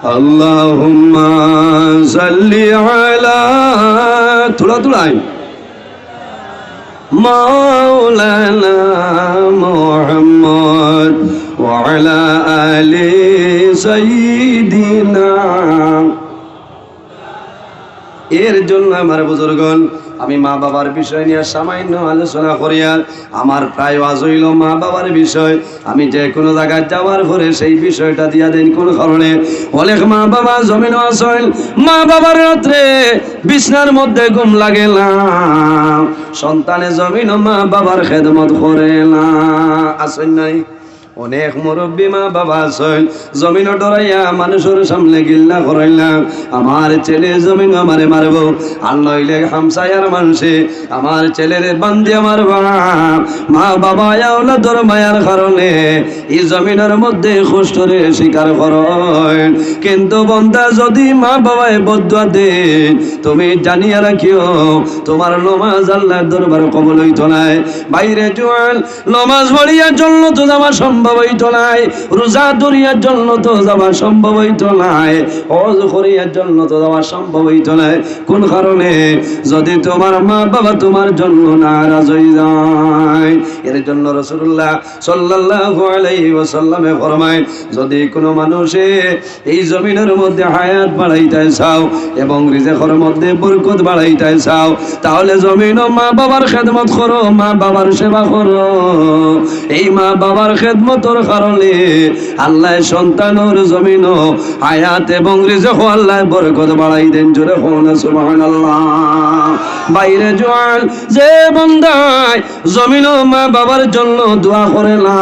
আল্লাহুম্মা সাল্লি আলা, থুড়া থুড়া আইন। মাওলানা মুহাম্মদ ওয়া আলা আলি সাইয়্যিদিনা। এর জন্য আমার বুজুর্গণ, আমি মা বাবার বিষয় নিয়া সামান্য আলোচনা করিয়ার, আমার প্রায় ওয়াজ অইলো মা বাবার বিষয়। আমি যে কোনো জাগাত যাওয়ার পরে সেই বিষয়টা দিয়া দেইন। কোন কারণে? অনেক মা বাবা জমিনো আছইন, মা বাবার রাত্রে বিছনার মধ্যে ঘুম লাগে না, সন্তানে জমিনো মা বাবার খেদমত করে না। আছইন নাই? অনেক মুরব্বী মা বাবা আছইন, জমিনো ডরাইয়া মানুষর সামনে গিল্লা করইলা, "আমার ছেলে জমিনো আমারে মারবো, আর নইলে হামসায়ার মানষে আমার ছেলেরে বান্ধিয়া মারবা।" মা বাবা আওলাদর মায়ার কারণে ই জমিনর মধ্যে কষ্টরে স্বীকার করইন। কিন্তু বন্দা, যদি মা বাবায় বদদোয়া দেইন, তুমি জানিয়া রাখিও, তুমার নমাজ আল্লার দরবারো কবুল অইতো নায়। ভাইরে জোয়ান, নমাজ পড়িয়া জন্নতো যাওয়া সম্ভব অইতো নায়, রোজা ধরিয়া জন্নতো যাওয়া সম্ভব অইতো নায়, হজ করিয়া জন্নতো যাওয়া সম্ভব অইতো নায়। কুন কারণে? যদি তুমার মা বাবা তুমার জন্য নারাজ অইযায়। এর জন্য রাসূলুল্লাহ সাল্লাল্লাহু আলাইহি ওয়াসাল্লামে ফরমাইন, যদি কুনু মানুষে এই জমিনর মধ্যে হায়াত বাড়াইতায় চাও এবং রিজিকর মধ্যে বরকত বাড়াইতায় চাও, তাহলে জমিনো মা বাবার খেদমত করো, মা বাবার সেবা করো। এই মা বাবার খেদমতর কারণে আল্লায় সন্তানর জমিনো হায়াত এবং রিজিকো আল্লায় বরকত বাড়াই দেইন। জোরে কও না সুবহানাল্লাহ। ভাইরে জোয়ান, যে বন্দায় জমিনো মা বাবার জন্য দোয়া করে না,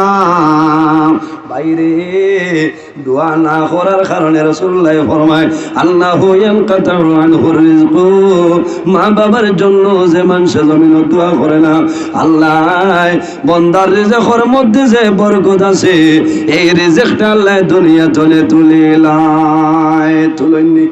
ভাইরে, দোয়া না করার কারণে রাসূলুল্লায় ফরমাইন, "আন্নাহু ইয়ানকাতাউ আনহুর রিজকু।" মা বাবার জন্য যে মানষে জমিনো দোয়া করে না, আল্লায় বন্দার রিজিকর মধ্যে যে বরকত আছে, এই রিজিকটা আল্লায় দুনিয়া তনে তুলিলায়। তুলইননি?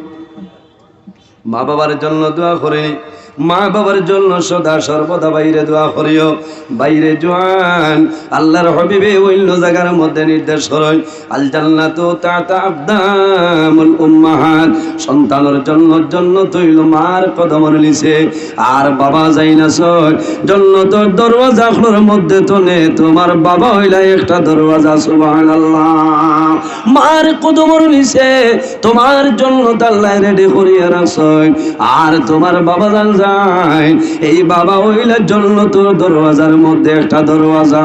মা বাবার জন্য দোয়া করি, মা বাবার জন্য সদা সর্বদা ভাইরে দোয়া করিও। ভাইরে জোয়ান, আল্লার হাবিবে অইন্য জাগার মধ্যে নির্দেশ করইন, "আল জান্নাতু তাহতা আকদামুল উম্মাহাত।" সন্তানর জন্য জন্নত অইলো মার কদমর নিচে। আর বাবা যাইন আছইন, জন্নতর দরওয়াজা অকলর মধ্যে তনে তুমার বাবা অইলা একটা দরওয়াজা। সুবহানাল্লাহ। মার কদমর নিচে তুমার জন্নত আল্লায় রেডি করিয়া রাখছইন। আর তুমার বাবা যাইন, এই বাবা অইলা জন্নতর দরওয়াজার মধ্যে একটা দরওয়াজা।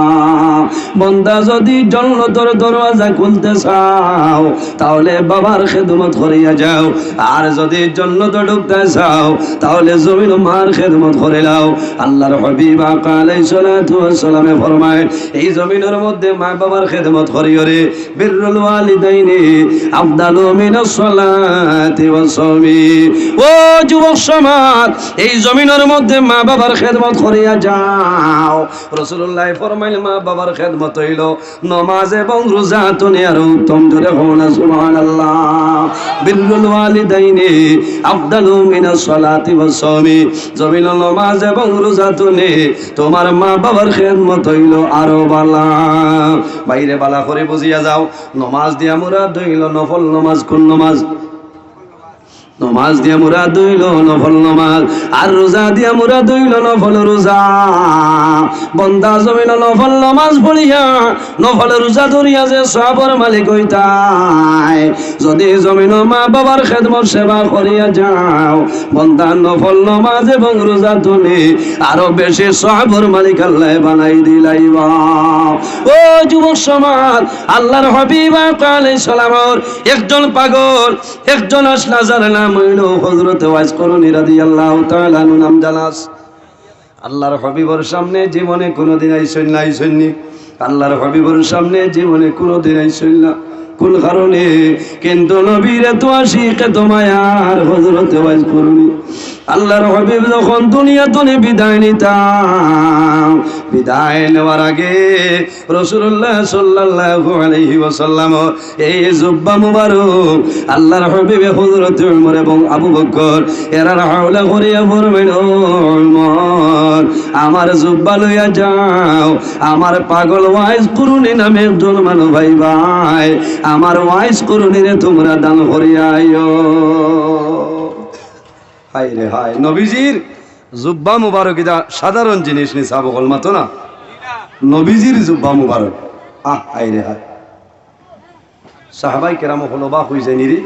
বন্দা, যদি জন্নতর দরওয়াজা খুলতে চাও, তাহলে বাবার খেদমত করিয়া যাও। আর যদি জন্নতো ঢুকতে চাও, তাহলে জমিনো মার খেদমত করিলাও। আল্লার হাবিব আকা আলাইহিস সালাতু ওয়াস সালামে ফরমাইন, এই জমিনর মধ্যে মা বাবার খেদমত করিও রে। বিররুল ওয়ালিদাইনি আফদালু মিনাস সালাতি ওয়াস সাওমি। ও যুবক সমাজ, এই জমিনর মধ্যে মা বাবার খেদমত করিয়া যাও। রাসূলুল্লায় ফরমাইন, মা বাবার খেদমত অইলো নমাজ এবং রোজা তনে আরো উত্তম। জোরে কও না সুবহানাল্লাহ। বিররুল ওয়ালিদাইনি আফদালু মিনাস সালাতি ওয়াস সাওমি। জমিনো নমাজ এবং রোজা তনে তুমার মা বাবার খেদমত অইলো আরো বালা। ভাইরে, বালা করি বুঝিয়া যাও, নমাজ দিয়া মুরাদ অইলো নফল নমাজ। কুন নমাজ? নমাজ দিয়া মুরাদ অইলো নফল নমাজ, আর রোজা দিয়া মুরাদ অইলো নফল রোজা। বন্দা, জমিনো নফল নমাজ পড়িয়া, নফল রোজা ধরিয়া যে সওয়াবর মালিক অইতায়, যদি জমিনো মা বাবার খেদমত সেবা করিয়া যাও, বন্দা, নফল নমাজ এবং রোজা তনে আরো বেশি সওয়াবর মালিক আল্লায় বানাই দিলাইবা। ও যুবক সমাজ, আল্লার হাবিব আকা আলাইহিস সালামর একজন পাগল, একজন আশনা, যার নাম অইলো হযরতে ওয়াইস করনী রাদিয়াল্লাহু তাআলা আনহু। নাম জানা আছে? আল্লার হাবিবর সামনে জীবনে কুনুদিন আইছইন না, আইছইন নি? আল্লার হাবিবর সামনে জীবনে কুনুদিন আইছইন না। কুন কারণে? কিন্তু নবীর এত আশিক, এত মায়ার হযরতে ওয়াইস করনী। আল্লার হাবিব যখন দুনিয়া তনে বিদায় নিতা, বিদায় নেওয়ার আগে রাসূলুল্লাহ সাল্লাল্লাহু আলাইহি ওয়াসাল্লাম এই জুব্বা মুবারক আল্লার হাবিবে হযরত উমর এবং আবু বকর এরার হাওলা করিয়া ফরমাইন, "ও উমর, আমার জুব্বা লইয়া যাও, আমার পাগল ওয়াইস করনী নামে একজন মানুষ পাইবায়, আমার ওয়াইস করনীরে তুমরা দান করিয়া আইও।" হায় রে হায়, নবীজির জুব্বা মুবারক ইটা সাধারণ জিনিস নি, সাব অকল মাতো না। নবীজির জুব্বা মুবারক, আহ, হায় রে হায়। সাহাবায়ে কেরাম অকল অবাক অইযাইন নি রে,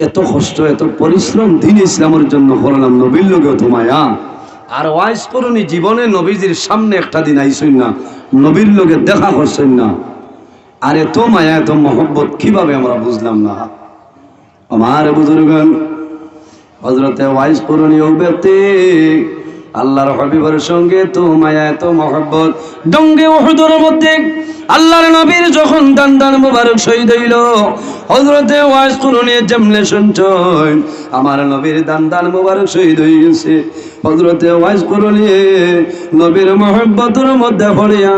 এত কষ্ট, এত পরিশ্রম দিন ইসলামর জন্য করলাম, নবীর লগে অত মায়া, আর ওয়াইস করনী জীবনে নবীজির সামনে একটা দিন আইছইন না, নবীর লগে দেখা করছইন না, আর এত মায়া, এত মহব্বত কিভাবে আমরা বুঝলাম না? আমার বুজুর্গান, হযরতে ওয়াইস করনী অউ ব্যক্তি, আল্লার হাবিবর সঙ্গে এত মায়া, এত মহব্বত। জঙ্গে উহুদর মধ্যে আল্লাহর নবীর যখন দান্দান মুবারক শহীদ অইলো, হযরতে ওয়াইস করনী যেমনে শুনছইন, আমার নবীর দান্দান মুবারক শহীদ অই গেছে। হযরতে ওয়াইস করনী নবীর মহব্বতর মধ্যে পড়িয়া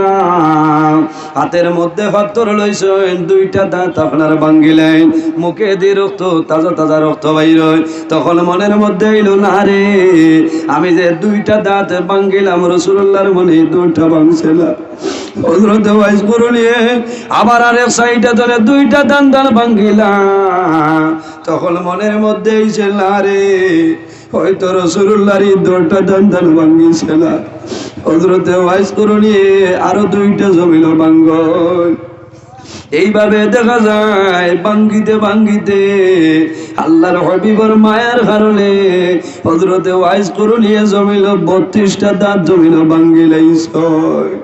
হাতের মধ্যে পাথর লইছইন, দুইটা দাঁত আপনার ভাঙ্গিলাইন, মুখেদি রক্ত, তাজা তাজা রক্ত বাইর অয়। তখন মনের মধ্যে আইলো, "না রে, আমি যে দুইটা দাঁত ভাঙ্গিলাম, রাসূলুল্লাহর মনে দুইটা ভাঙছে না।" হযরতে ওয়াইস করনী আবার আরেক সাইডে ধরে দুইটা দান্দান ভাঙ্গিলা। তখন মনের মধ্যে আইছে, "না রে, হয়তো রাসূলুল্লাহর এই দুইটা দান্দান ভাঙ্গিছে না।" হযরতে ওয়াইস করনী আরো দুইটা জমিনও ভাঙ্গইন। এইভাবে দেখা যায় ভাঙ্গিতে ভাঙ্গিতে আল্লাহর হাবিবর মায়ার কারণে হযরতে ওয়াইস করনীয়ে জমিনও বত্রিশটা দাঁত জমিনও ভাঙ্গিলাইছইন।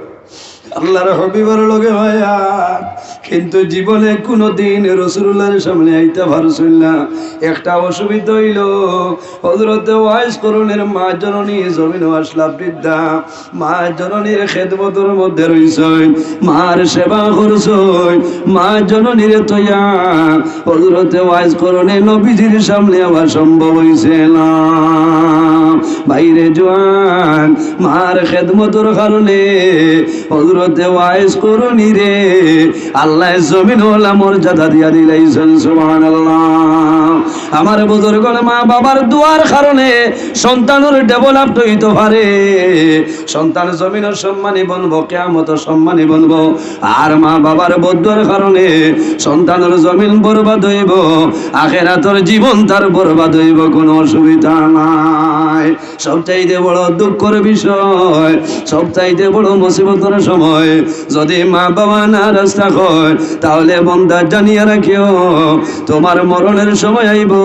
আল্লাহর হাবিবর লগে মায়া, কিন্তু জীবনে কুনুদিন রাসূলুল্লাহর সামনে আইতা পারছইন না। একটা অসুবিধা অইলো, হযরতে ওয়াইস করনীর মা জননী জমিনও আছলা বৃদ্ধা, মা জননীর খেদমতর মধ্যে রইছইন, মার সেবা করছইন, মা জননীরে থইয়া হযরতে ওয়াইস করনী নবীজির সামনে আওয়া সম্ভব অইছে না। ভাইরে জোয়ান, মার খেদমতর কারণে হযরতে ওয়াইস করনীরে আল্লায় জমিনও আলা মর্যাদা দিয়া দিলাইছইন। সুবহানাল্লাহ। আমার বুজুর্গর মা বাবার দোয়ার কারণে সন্তানর ডেভেলপ অইতো পারে, সন্তান জমিনও সম্মানী বনবো, কিয়ামতও সম্মানী বনবো। আর মা বাবার বদদোয়ার কারণে সন্তানর জমিন বরবাদ অইবো, আখেরাতর জীবন তার বরবাদ অইবো, কুনু অসুবিধা নাই। সবচাইতে বড় দুঃখর বিষয়, সবচাইতে বড় মুসিবতর সময়, যদি মা বাবা নারাজ থাকইন, তাহলে বন্দা জানিয়া রাখিও, তুমার মরণর সময় আইবো,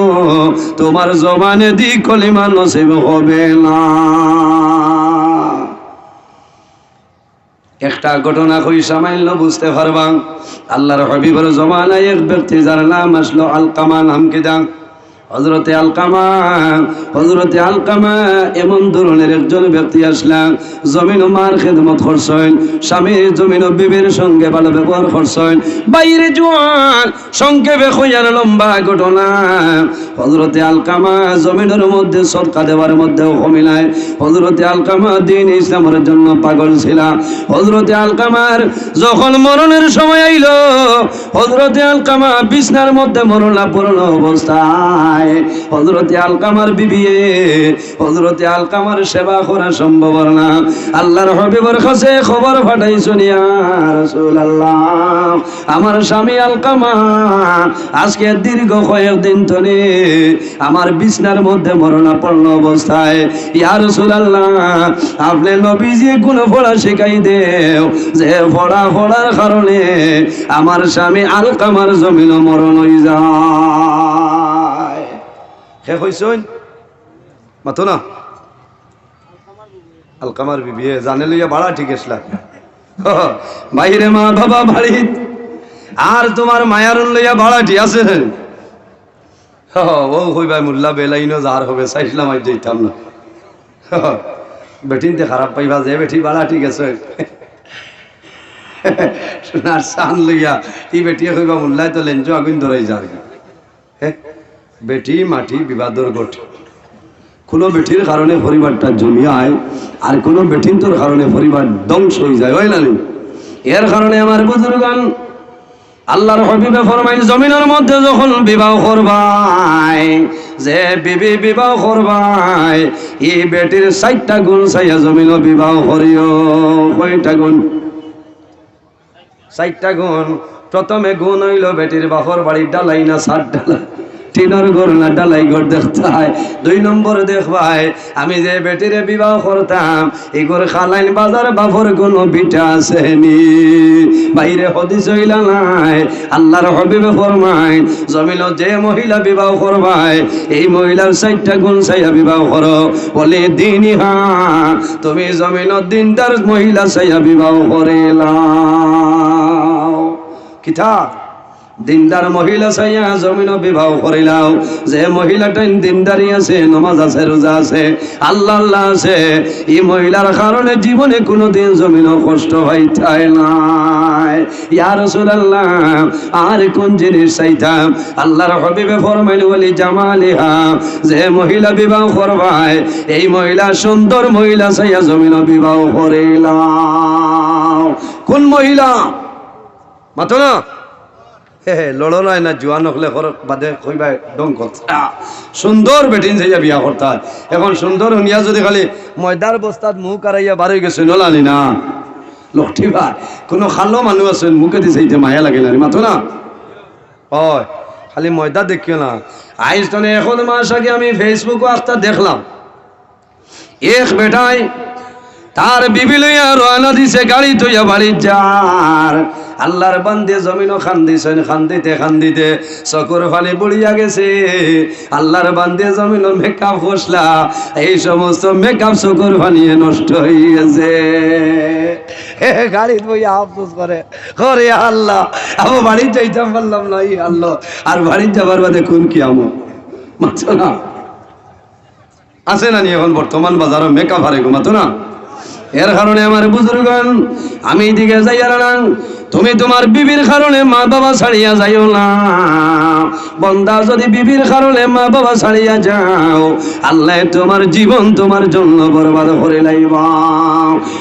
তুমার জবানেদি কলিমা নসিব হবে না। একটা ঘটনা কই, সামান্য বুঝতে পারবা। আল্লাহর হাবিবর জমানায় এক ব্যক্তি, যার নাম আছলো আলকামা, নাম কিতা? হযরতে আলকামা, হযরতে আলকামা এমন ধরনের একজন ব্যক্তি আছলা, জমিনও মার খেদমত করছইন, স্বামীর জমিনও বিবির সঙ্গে ভালো ব্যবহার করছইন। ভাইরে জোয়ান, সংক্ষেপে কইয়ার লম্বা ঘটনা। হযরতে আলকামা জমিনর মধ্যে সদকা দেওয়ার মধ্যেও কমি নাই। হযরতে আলকামা দ্বীন ইসলামর জন্য পাগল ছিলা। হযরতে আলকামার যখন মরণর সময় আইলো, হযরতে আলকামা বিছনার মধ্যে মরণাপন্ন অবস্থায় হযরতে আলকামার বিবিয়ে হযরতে আলকামার সেবা করা সম্ভব অর না। আল্লাহর হাবিবর কাছে খবর পাঠাইছইন, "ইয়া রাসূলুল্লাহ, আমার স্বামী আলকামা আজকে দীর্ঘ কয়েকদিন ধরে আমার বিছনার মধ্যে মরণাপন্ন অবস্থায়। ইয়া রাসূলুল্লাহ, আপনে নবীজিয়ে কুনু পড়া শিখাই দেও, যে পড়া পড়ার কারণে আমার স্বামী আলকামার জমিনও মরণ অই যায়।" কে কইছইন? মাতো না। আলকামার বিবিয়ে জানে লইয়া বাড়া ঠিক আছলা। ভাইরে, মা বাবা বাড়িত, আর তুমার মায়ারুন লইয়া বাড়া ঠিক আছে। ও কইবায়, "মুল্লা বেলাইনও যার হবে, চাইছলাম আইজ যাইতাম না।" বেটিন্তে খারাপ পাইবা, যে বেটি বাড়া ঠিক আছে। সোনার চান লইয়া ই বেটিয়ে কইবা, "মুল্লায় তো লেঞ্জো আগুইন ধরাই যার।" হে, বেটি মাটি বিবাদর ঘট। কুনু বেটির কারণে পরিবারটা জমিয়ায়, আর কুনু বেটিন্তর কারণে পরিবার ধ্বংস অই যায়, অয় না নি? এর কারণে আমার বুজুর্গান, আল্লাহর হাবিবে ফরমাইন, জমিনর মধ্যে যখন বিবাহ করবায়, যে বিবি বিবাহ করবায়, ই বেটির চাইরটা গুণ চাইয়া জমিনো বিবাহ করিও। কয়টা গুণ? চাইরটা গুণ। প্রথমে গুণ অইলো বেটির বাপর বাড়ির ঢালাই না ছাদ ঢালাই, টিনর ঘর না ঢালাই ঘর দেখতায়। দুই নম্বর দেখবায়, আমি যে বেটিরে বিবাহ করতাম, ই ঘর খালাইন বাজার বাপর কুনু ভিটা আছে নি? বাইরে হাদিস অইলা নায়, আল্লাহর হাবিবে ফরমাইন, জমিনো যে মহিলা বিবাহ করবায়, এই মহিলার চাইরটা গুণ চাইয়া বিবাহ করো। ওয়ালিদিনিহা, তুমি জমিনো দিনদার মহিলা চাইয়া বিবাহ করিলাও। কিতা? দিনদার মহিলা চাইয়া জমিনো বিবাহ করিলাও। যে মহিলাটাইন দিনদারি আছে, নমাজ আছে, রোজা আছে, আল্লাহ আল্লাহ আছে, ই মহিলার কারণে জীবনে কুনুদিন জমিনো কষ্ট পাইতায় নায়। ইয়া রাসূলুল্লাহ, আর কুন জিনিস চাইতাম? আল্লাহর হাবিবে ফরমাইল, "ওয়ালি জামালিহা", যে মহিলা বিবাহ করবায়, এই মহিলা সুন্দর মহিলা চাইয়া জমিনো বিবাহ করিলাও। কুন মহিলা? মাতো না? হে হে, লড়ো নাই না, জুয়ান অকলে খরক বাদে কইবায় ঢং করতা। সুন্দর বেটিন চাইয়া বিয়া করতা। এখন সুন্দর হুনিয়া যুদি খালি ময়দার বস্তাত মুখ আড়াইয়া বারই গেছে, নলানি না। লক্ষ্মী ভাই, কুনু কালো মানুষ আছইন, মুখেদি চাইতে মায়া লাগে না রে, মাতো না? অয়, খালি ময়দা দেখিও না। আইজ তনে এক মাস আগে আমি Facebook-ও একটা দেখলাম, এক বেটায় তার বিবি লইয়া রওয়ানা দিছে, গাড়ি থইয়া বাড়িত যার। আল্লাহর বান্দে জমিনো কান্দিছইন, কান্দিতে কান্দিতে চকুর পানি বুড়িয়া গেছে। আল্লাহর বান্দে জমিনো মেকআপ করছলা, এই সমস্ত মেকআপ চকুর পানিয়ে নষ্ট অইগেছে। হে, গাড়িত বইয়া আফসোস করে, "ওরে আল্লাহ, আমি বাড়িত যাইতাম পারলাম না, ই আল্লাহ, আর বাড়িত যাবার বাদে কুন কিয়ামত?" মাতো না? আছে না নি এখন বর্তমান বাজারো মেকআপ আরে ঘুমাতো না? এর কারণে আমার বুজুর্গন, আমি এদিকে যাইয়ার না, তুমি তুমার বিবির কারণে মা বাবা ছাড়িয়া যাইও না। বন্দা, যুদি বিবির কারণে মা বাবা ছাড়িয়া যাও, আল্লায় তুমার জীবন তুমার জন্য বরবাদ করিলাইবা।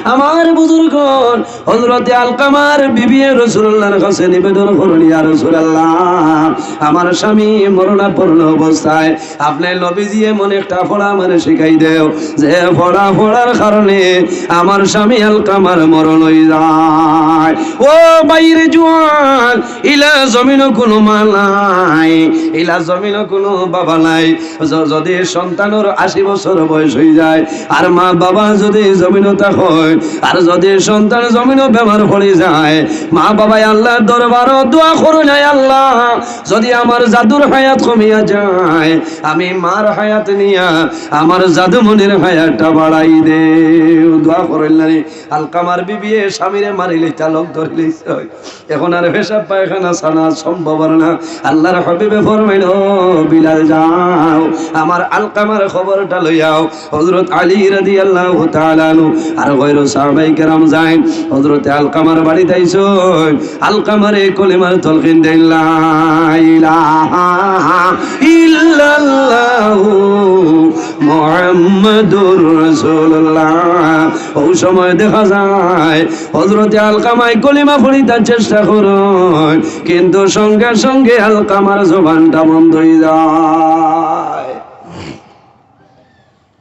আমার বুজুর্গন, হযরতে আলকামার বিবিয়ে রাসূলুল্লাহর কাছে নিবেদন করইন, "ইয়া রাসূলুল্লাহ, আমার স্বামী মরণাপন্ন অবস্থায়, আপনার নবীজিয়ে এমন একটা পড়া আমারে শিখাই দেও, যে পড়া পড়ার কারণে আমার স্বামী আলকামার মরণ অইযায়।" ও ভাইরে জুয়ান, ইলা জমিনো কুনু মা নাই, ইলা জমিনো কুনু বাবা নাই। য-, যুদি সন্তানর আশি বছর বয়স অইযায়, আর মা বাবা যুদি জমিনো থাকইন, আর যুদি সন্তান জমিনো বেমার পড়িযায়, মা বাবায় আল্লাহর দরবারো দোয়া করইন, "আয় আল্লাহ, যুদি আমার জাদুর হায়াত কমিয়া যায়, আমি মার হায়াত নিয়া আমার জাদুমণির হায়াতটা বাড়াই দেও।" দোয়া করইন না নি? আলকামার বিবিয়ে স্বামীরে মারিলিতা, লগ ধরিলিতা। এখন আর পেশাব পায়খানা ছাড়া সম্ভব আর না। আল্লাহর হাবিবে ফরমাইন, "ও বিলাল, যাও, আমার আলকামার খবরটা লইয়াও।" হযরত আলী রাদিয়াল্লাহু তাআলা আনহু আর গয়রু সাহাবায়ে কেরাম যাইন, হযরতে আলকামার বাড়িত আইছইন, আলকামারে কলিমার তলকিন দেইন, "লা ইলাহা ইল্লাল্লাহু মুহাম্মাদুর রাসূলুল্লাহ।" অউ সময় দেখা যায় হযরতে আলকামায় কলিমা পড়িতার চেষ্টা করইন, কিন্তু সঙ্গে সঙ্গে আলকামার জবানটা বন্ধ অইযায়।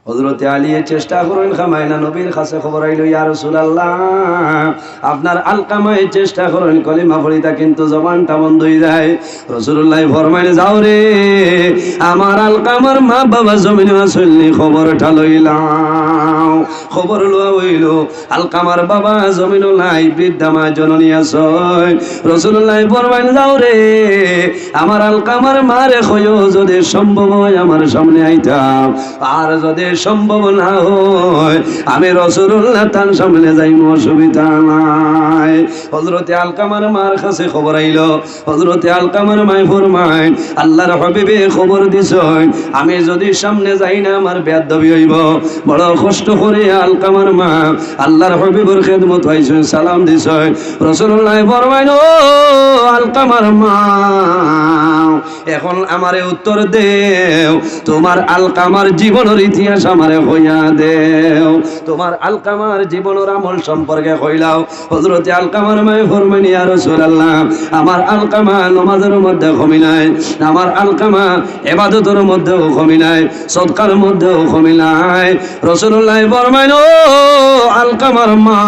হযরতে আলীয়ে চেষ্টা করইন, কামাইনা নবীর কাছে খবর আইলো, "ইয়া রাসূলুল্লাহ, আপনার আলকামায় চেষ্টা করইন কলিমা পড়িতা, কিন্তু জবানটা বন্ধ অইযায়।" রাসূলুল্লায় ফরমাইন, "যাও রে, আমার আলকামার মা বাবা জমিনো আছইন নি, খবরটা লইলাও।" খবর লওয়া অইলো, আলকামার বাবা জমিনো নাই, বৃদ্ধা মা জননী আছইন। রাসূলুল্লায় ফরমাইন, "যাও রে, আমার আলকামার মারে কইও, যুদি সম্ভব অয় আমার সামনে আইতা, আর যুদি সম্ভব না অয়, আমি রাসূলুল্লাহ তান সামনে যাইমু, অসুবিধা নাই।" হযরতে আলকামার মার কাছে খবর আইলো, হযরতে আলকামার মায় ফরমাইন, "আল্লাহর হাবিবে খবর দিছইন, আমি যুদি সামনে যাই না, আমার বেয়াদবি অইবো।" বড় কষ্ট করি আলকামার মা আল্লাহর হাবিবর খেদমতো আইছইন, সালাম দিছইন। রাসূলুল্লায় ফরমাইন, "ও আলকামার মা, এখন আমারে উত্তর দেও, তুমার আলকামার জীবনর ইতিহাস আমারে কইয়া দেও, তুমার আলকামার জীবনর আমল সম্পর্কে কইলাও।" হযরতে আলকামার মায় ফরমাইন, "ইয়া রাসূলুল্লাহ, আমার আলকামা নমাজর মধ্যে কমি নাই, আমার আলকামা ইবাদতর মধ্যেও কমি নাই, সদকার মধ্যেও কমি নাই।" রাসূলুল্লায় ফরমাইন, "ও আলকামার মা,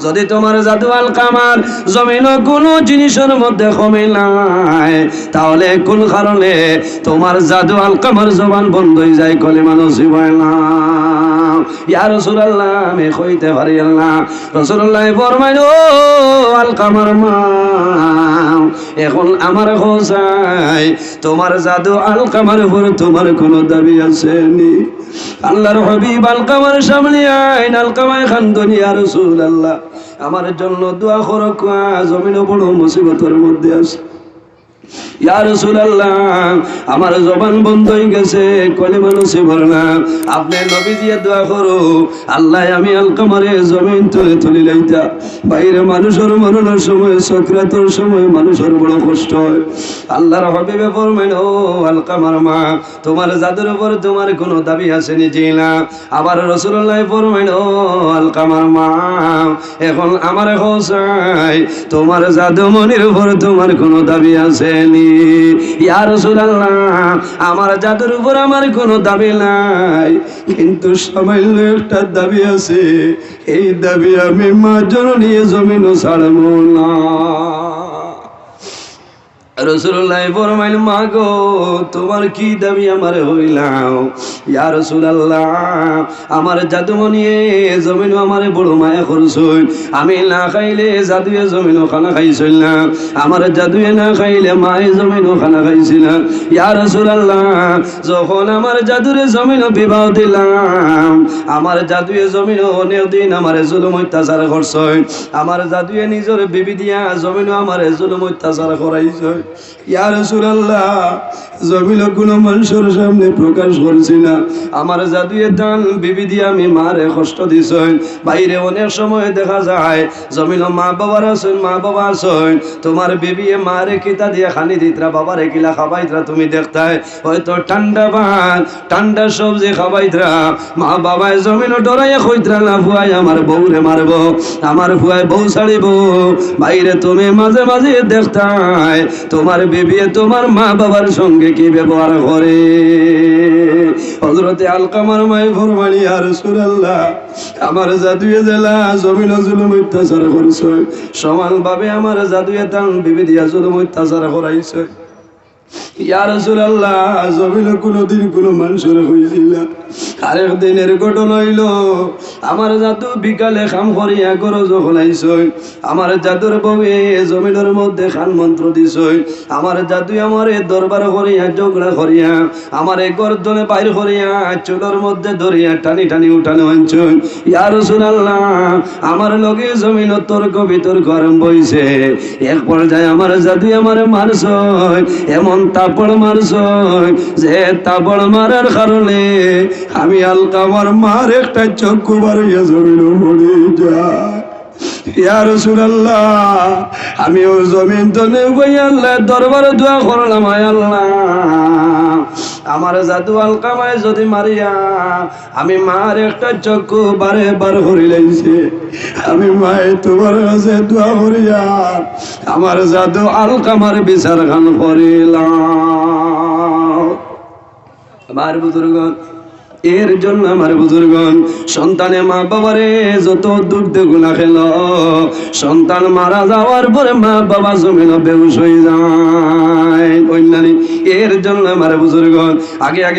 যুদি তুমার জাদু আলকামার জমিনো কুনু জিনিসর মধ্যে কমি নাই, তাহলে কুন কারণে তুমার জাদু আলকামার জবান বন্ধ অইযায়, কলিমা নসিব অয় না?" "ইয়া রাসূলুল্লাহ, আমি কইতে পারি না।" রাসূলুল্লায় ফরমাইন, "ও আলকামার মা, এখন আমারে কও চাই, তোমার জাদু আলকামার উপর তোমার কোনো দাবি আছে নি? আল্লাহর হাবিব আলকামার সামনে আইন, আলকামায় কান্দইন, ইয়া রাসূলুল্লাহ, আমার জন্য দোয়া করো, কুয়া জমিনও বড় মুসিবতর মধ্যে আছে। ইয়া রাসূলুল্লাহ, আমার জবান বন্ধ হয়ে গেছে, কলিমা নসিব হলো না। আপনে নবীজিয়ে দোয়া করো, আল্লাহ আমি আলকামারে জমিন তুলে তুলি লাইতা। বাইরে মানুষের মরণের সময়, সকরাতর সময় মানুষের বড় কষ্ট হয়। আল্লাহর হাবিবে ফরমাইন, "ও আলকামার মা, তোমার জাদুর উপর তোমার কোনো দাবি আছে নি?" "জি না।" আবার রাসূলুল্লাহ ফরমাইন, "ও আলকামার মা, এখন আমারে কও চাই, তোমার জাদুমণির উপর তোমার কোনো দাবি আছে নি?" "ইয়া রাসূলুল্লাহ, আমার জাদুর উপর আমার কোনো দাবি নাই, কিন্তু সামান্য একটা দাবি আছে, এই দাবি আমি মা জননী জমিনও ছাড়ব না।" রাসূলুল্লাহ ফরমাইন, "মা গো, তোমার কি দাবি আমারে কইলাও?" "ইয়া রাসূলুল্লাহ, আমার জাদুমণিয়ে জমিনও আমারে বড় মায়া করছইন, আমি না খাইলে জাদুয়ে জমিনও খানা খাইছইন না, আমার জাদুয়ে না খাইলে মায়ে জমিনও খানা খাইছিল না। ইয়া রাসূলুল্লাহ, যখন আমার জাদুরে জমিনও বিবাহ দিলাম, আমার জাদুয়ে জমিনও অনেক দিন আমারে জুলুম অত্যাচার করছইন, আমার জাদুয়ে নিজর বিবি দিয়া জমিনও আমারে জুলুম অত্যাচার করাইছইন। ইয়া রাসূলুল্লাহ, জমিনও কোনো মানুষের সামনে প্রকাশ করছি না। আমার জাদুয়ে তান বিবি দিয়া আমি মারে কষ্ট দিছইন। বাইরে অনেক সময় দেখা যায়, জমিনও মা বাবার আছইন, মা বাবা আছইন, তোমার বিবিয়ে মারে কিতা দিয়া খানি দিতরা, বাবারে কিলা খাবাইতরা তুমি দেখতায়। হয়তো ঠান্ডা ভাত, ঠান্ডা সবজি খাবাইতরা, মা বাবায় জমিনও ডরাইয়া কইতরা না, 'ফুয়ায় আমার বউরে মারবো, আমার ফুয়ায় বউ ছাড়িবো।' বাইরে তুমি মাঝে মাঝে দেখতায় তোমার বিবিয়ে তোমার মা বাবার সঙ্গে কি ব্যবহার করে। হযরতে আলকামার মায়ে ফরমাইন, ইয়া রাসূলুল্লাহ, আমার জাদুয়ে যেলা জমিনও জুলুম অত্যাচার করছইন, সমানভাবে আমার জাদুয়ে তান বিবি দিয়া জুলুম অত্যাচার করাইছইন। ইয়া রাসূলুল্লাহ, জমিনও কোনোদিন কোনো মানুষরে কইছিল না। আরেক দিনের ঘটনা অইলো, আমার জাদু বিকালে কাম করিয়া ঘরো যখন আইছইন, আমার জাদুর বউয়ে জমিনর মধ্যে কান মন্ত্র দিছইন, আমার জাদুয়ে আমারে দরবার করিয়া, ঝগড়া করিয়া, আমারে গর্দনে বাইর করিয়া, চুলর মধ্যে ধরিয়া টানি টানি উঠানো আনছইন। ইয়া রাসূলুল্লাহ, আমার লগে জমিনও তর্ক বিতর্ক আরম্ভ অইছে। এক পর্যায়ে আমার জাদুয়ে আমারে মারছইন, এমন থাপড় মারছইন যে থাপড় মারার কারণে আমি আলকামার মার একটা চক্ষু বার অইয়া জমিনও পড়ি যায়। ইয়া রাসূলুল্লাহ, আমিও জমিন তনে উবাই আল্লাহর দরবারে দোয়া করলাম, আয় আল্লাহ, আমার জাদু আলকামায় যদি মারিয়া আমি মার একটা চক্ষু বারে বার করি লাইছে, আমি মায়ে তোমার কাছে দোয়া করিয়া আমার জাদু আলকামার বিচার খান করিলাম। আমার বুজুর্গন, এর জন্য আমার বুজুর্গন, সন্তানে মা বাবারে যত দুখ দেগুলা খেল, সন্তান মারা যাওয়ার পরে মা বাবা জমিনও বেহুশ হয়ে যায়। অন্যান্য এর জন্য আমার বুজুর্গন, আগে আগে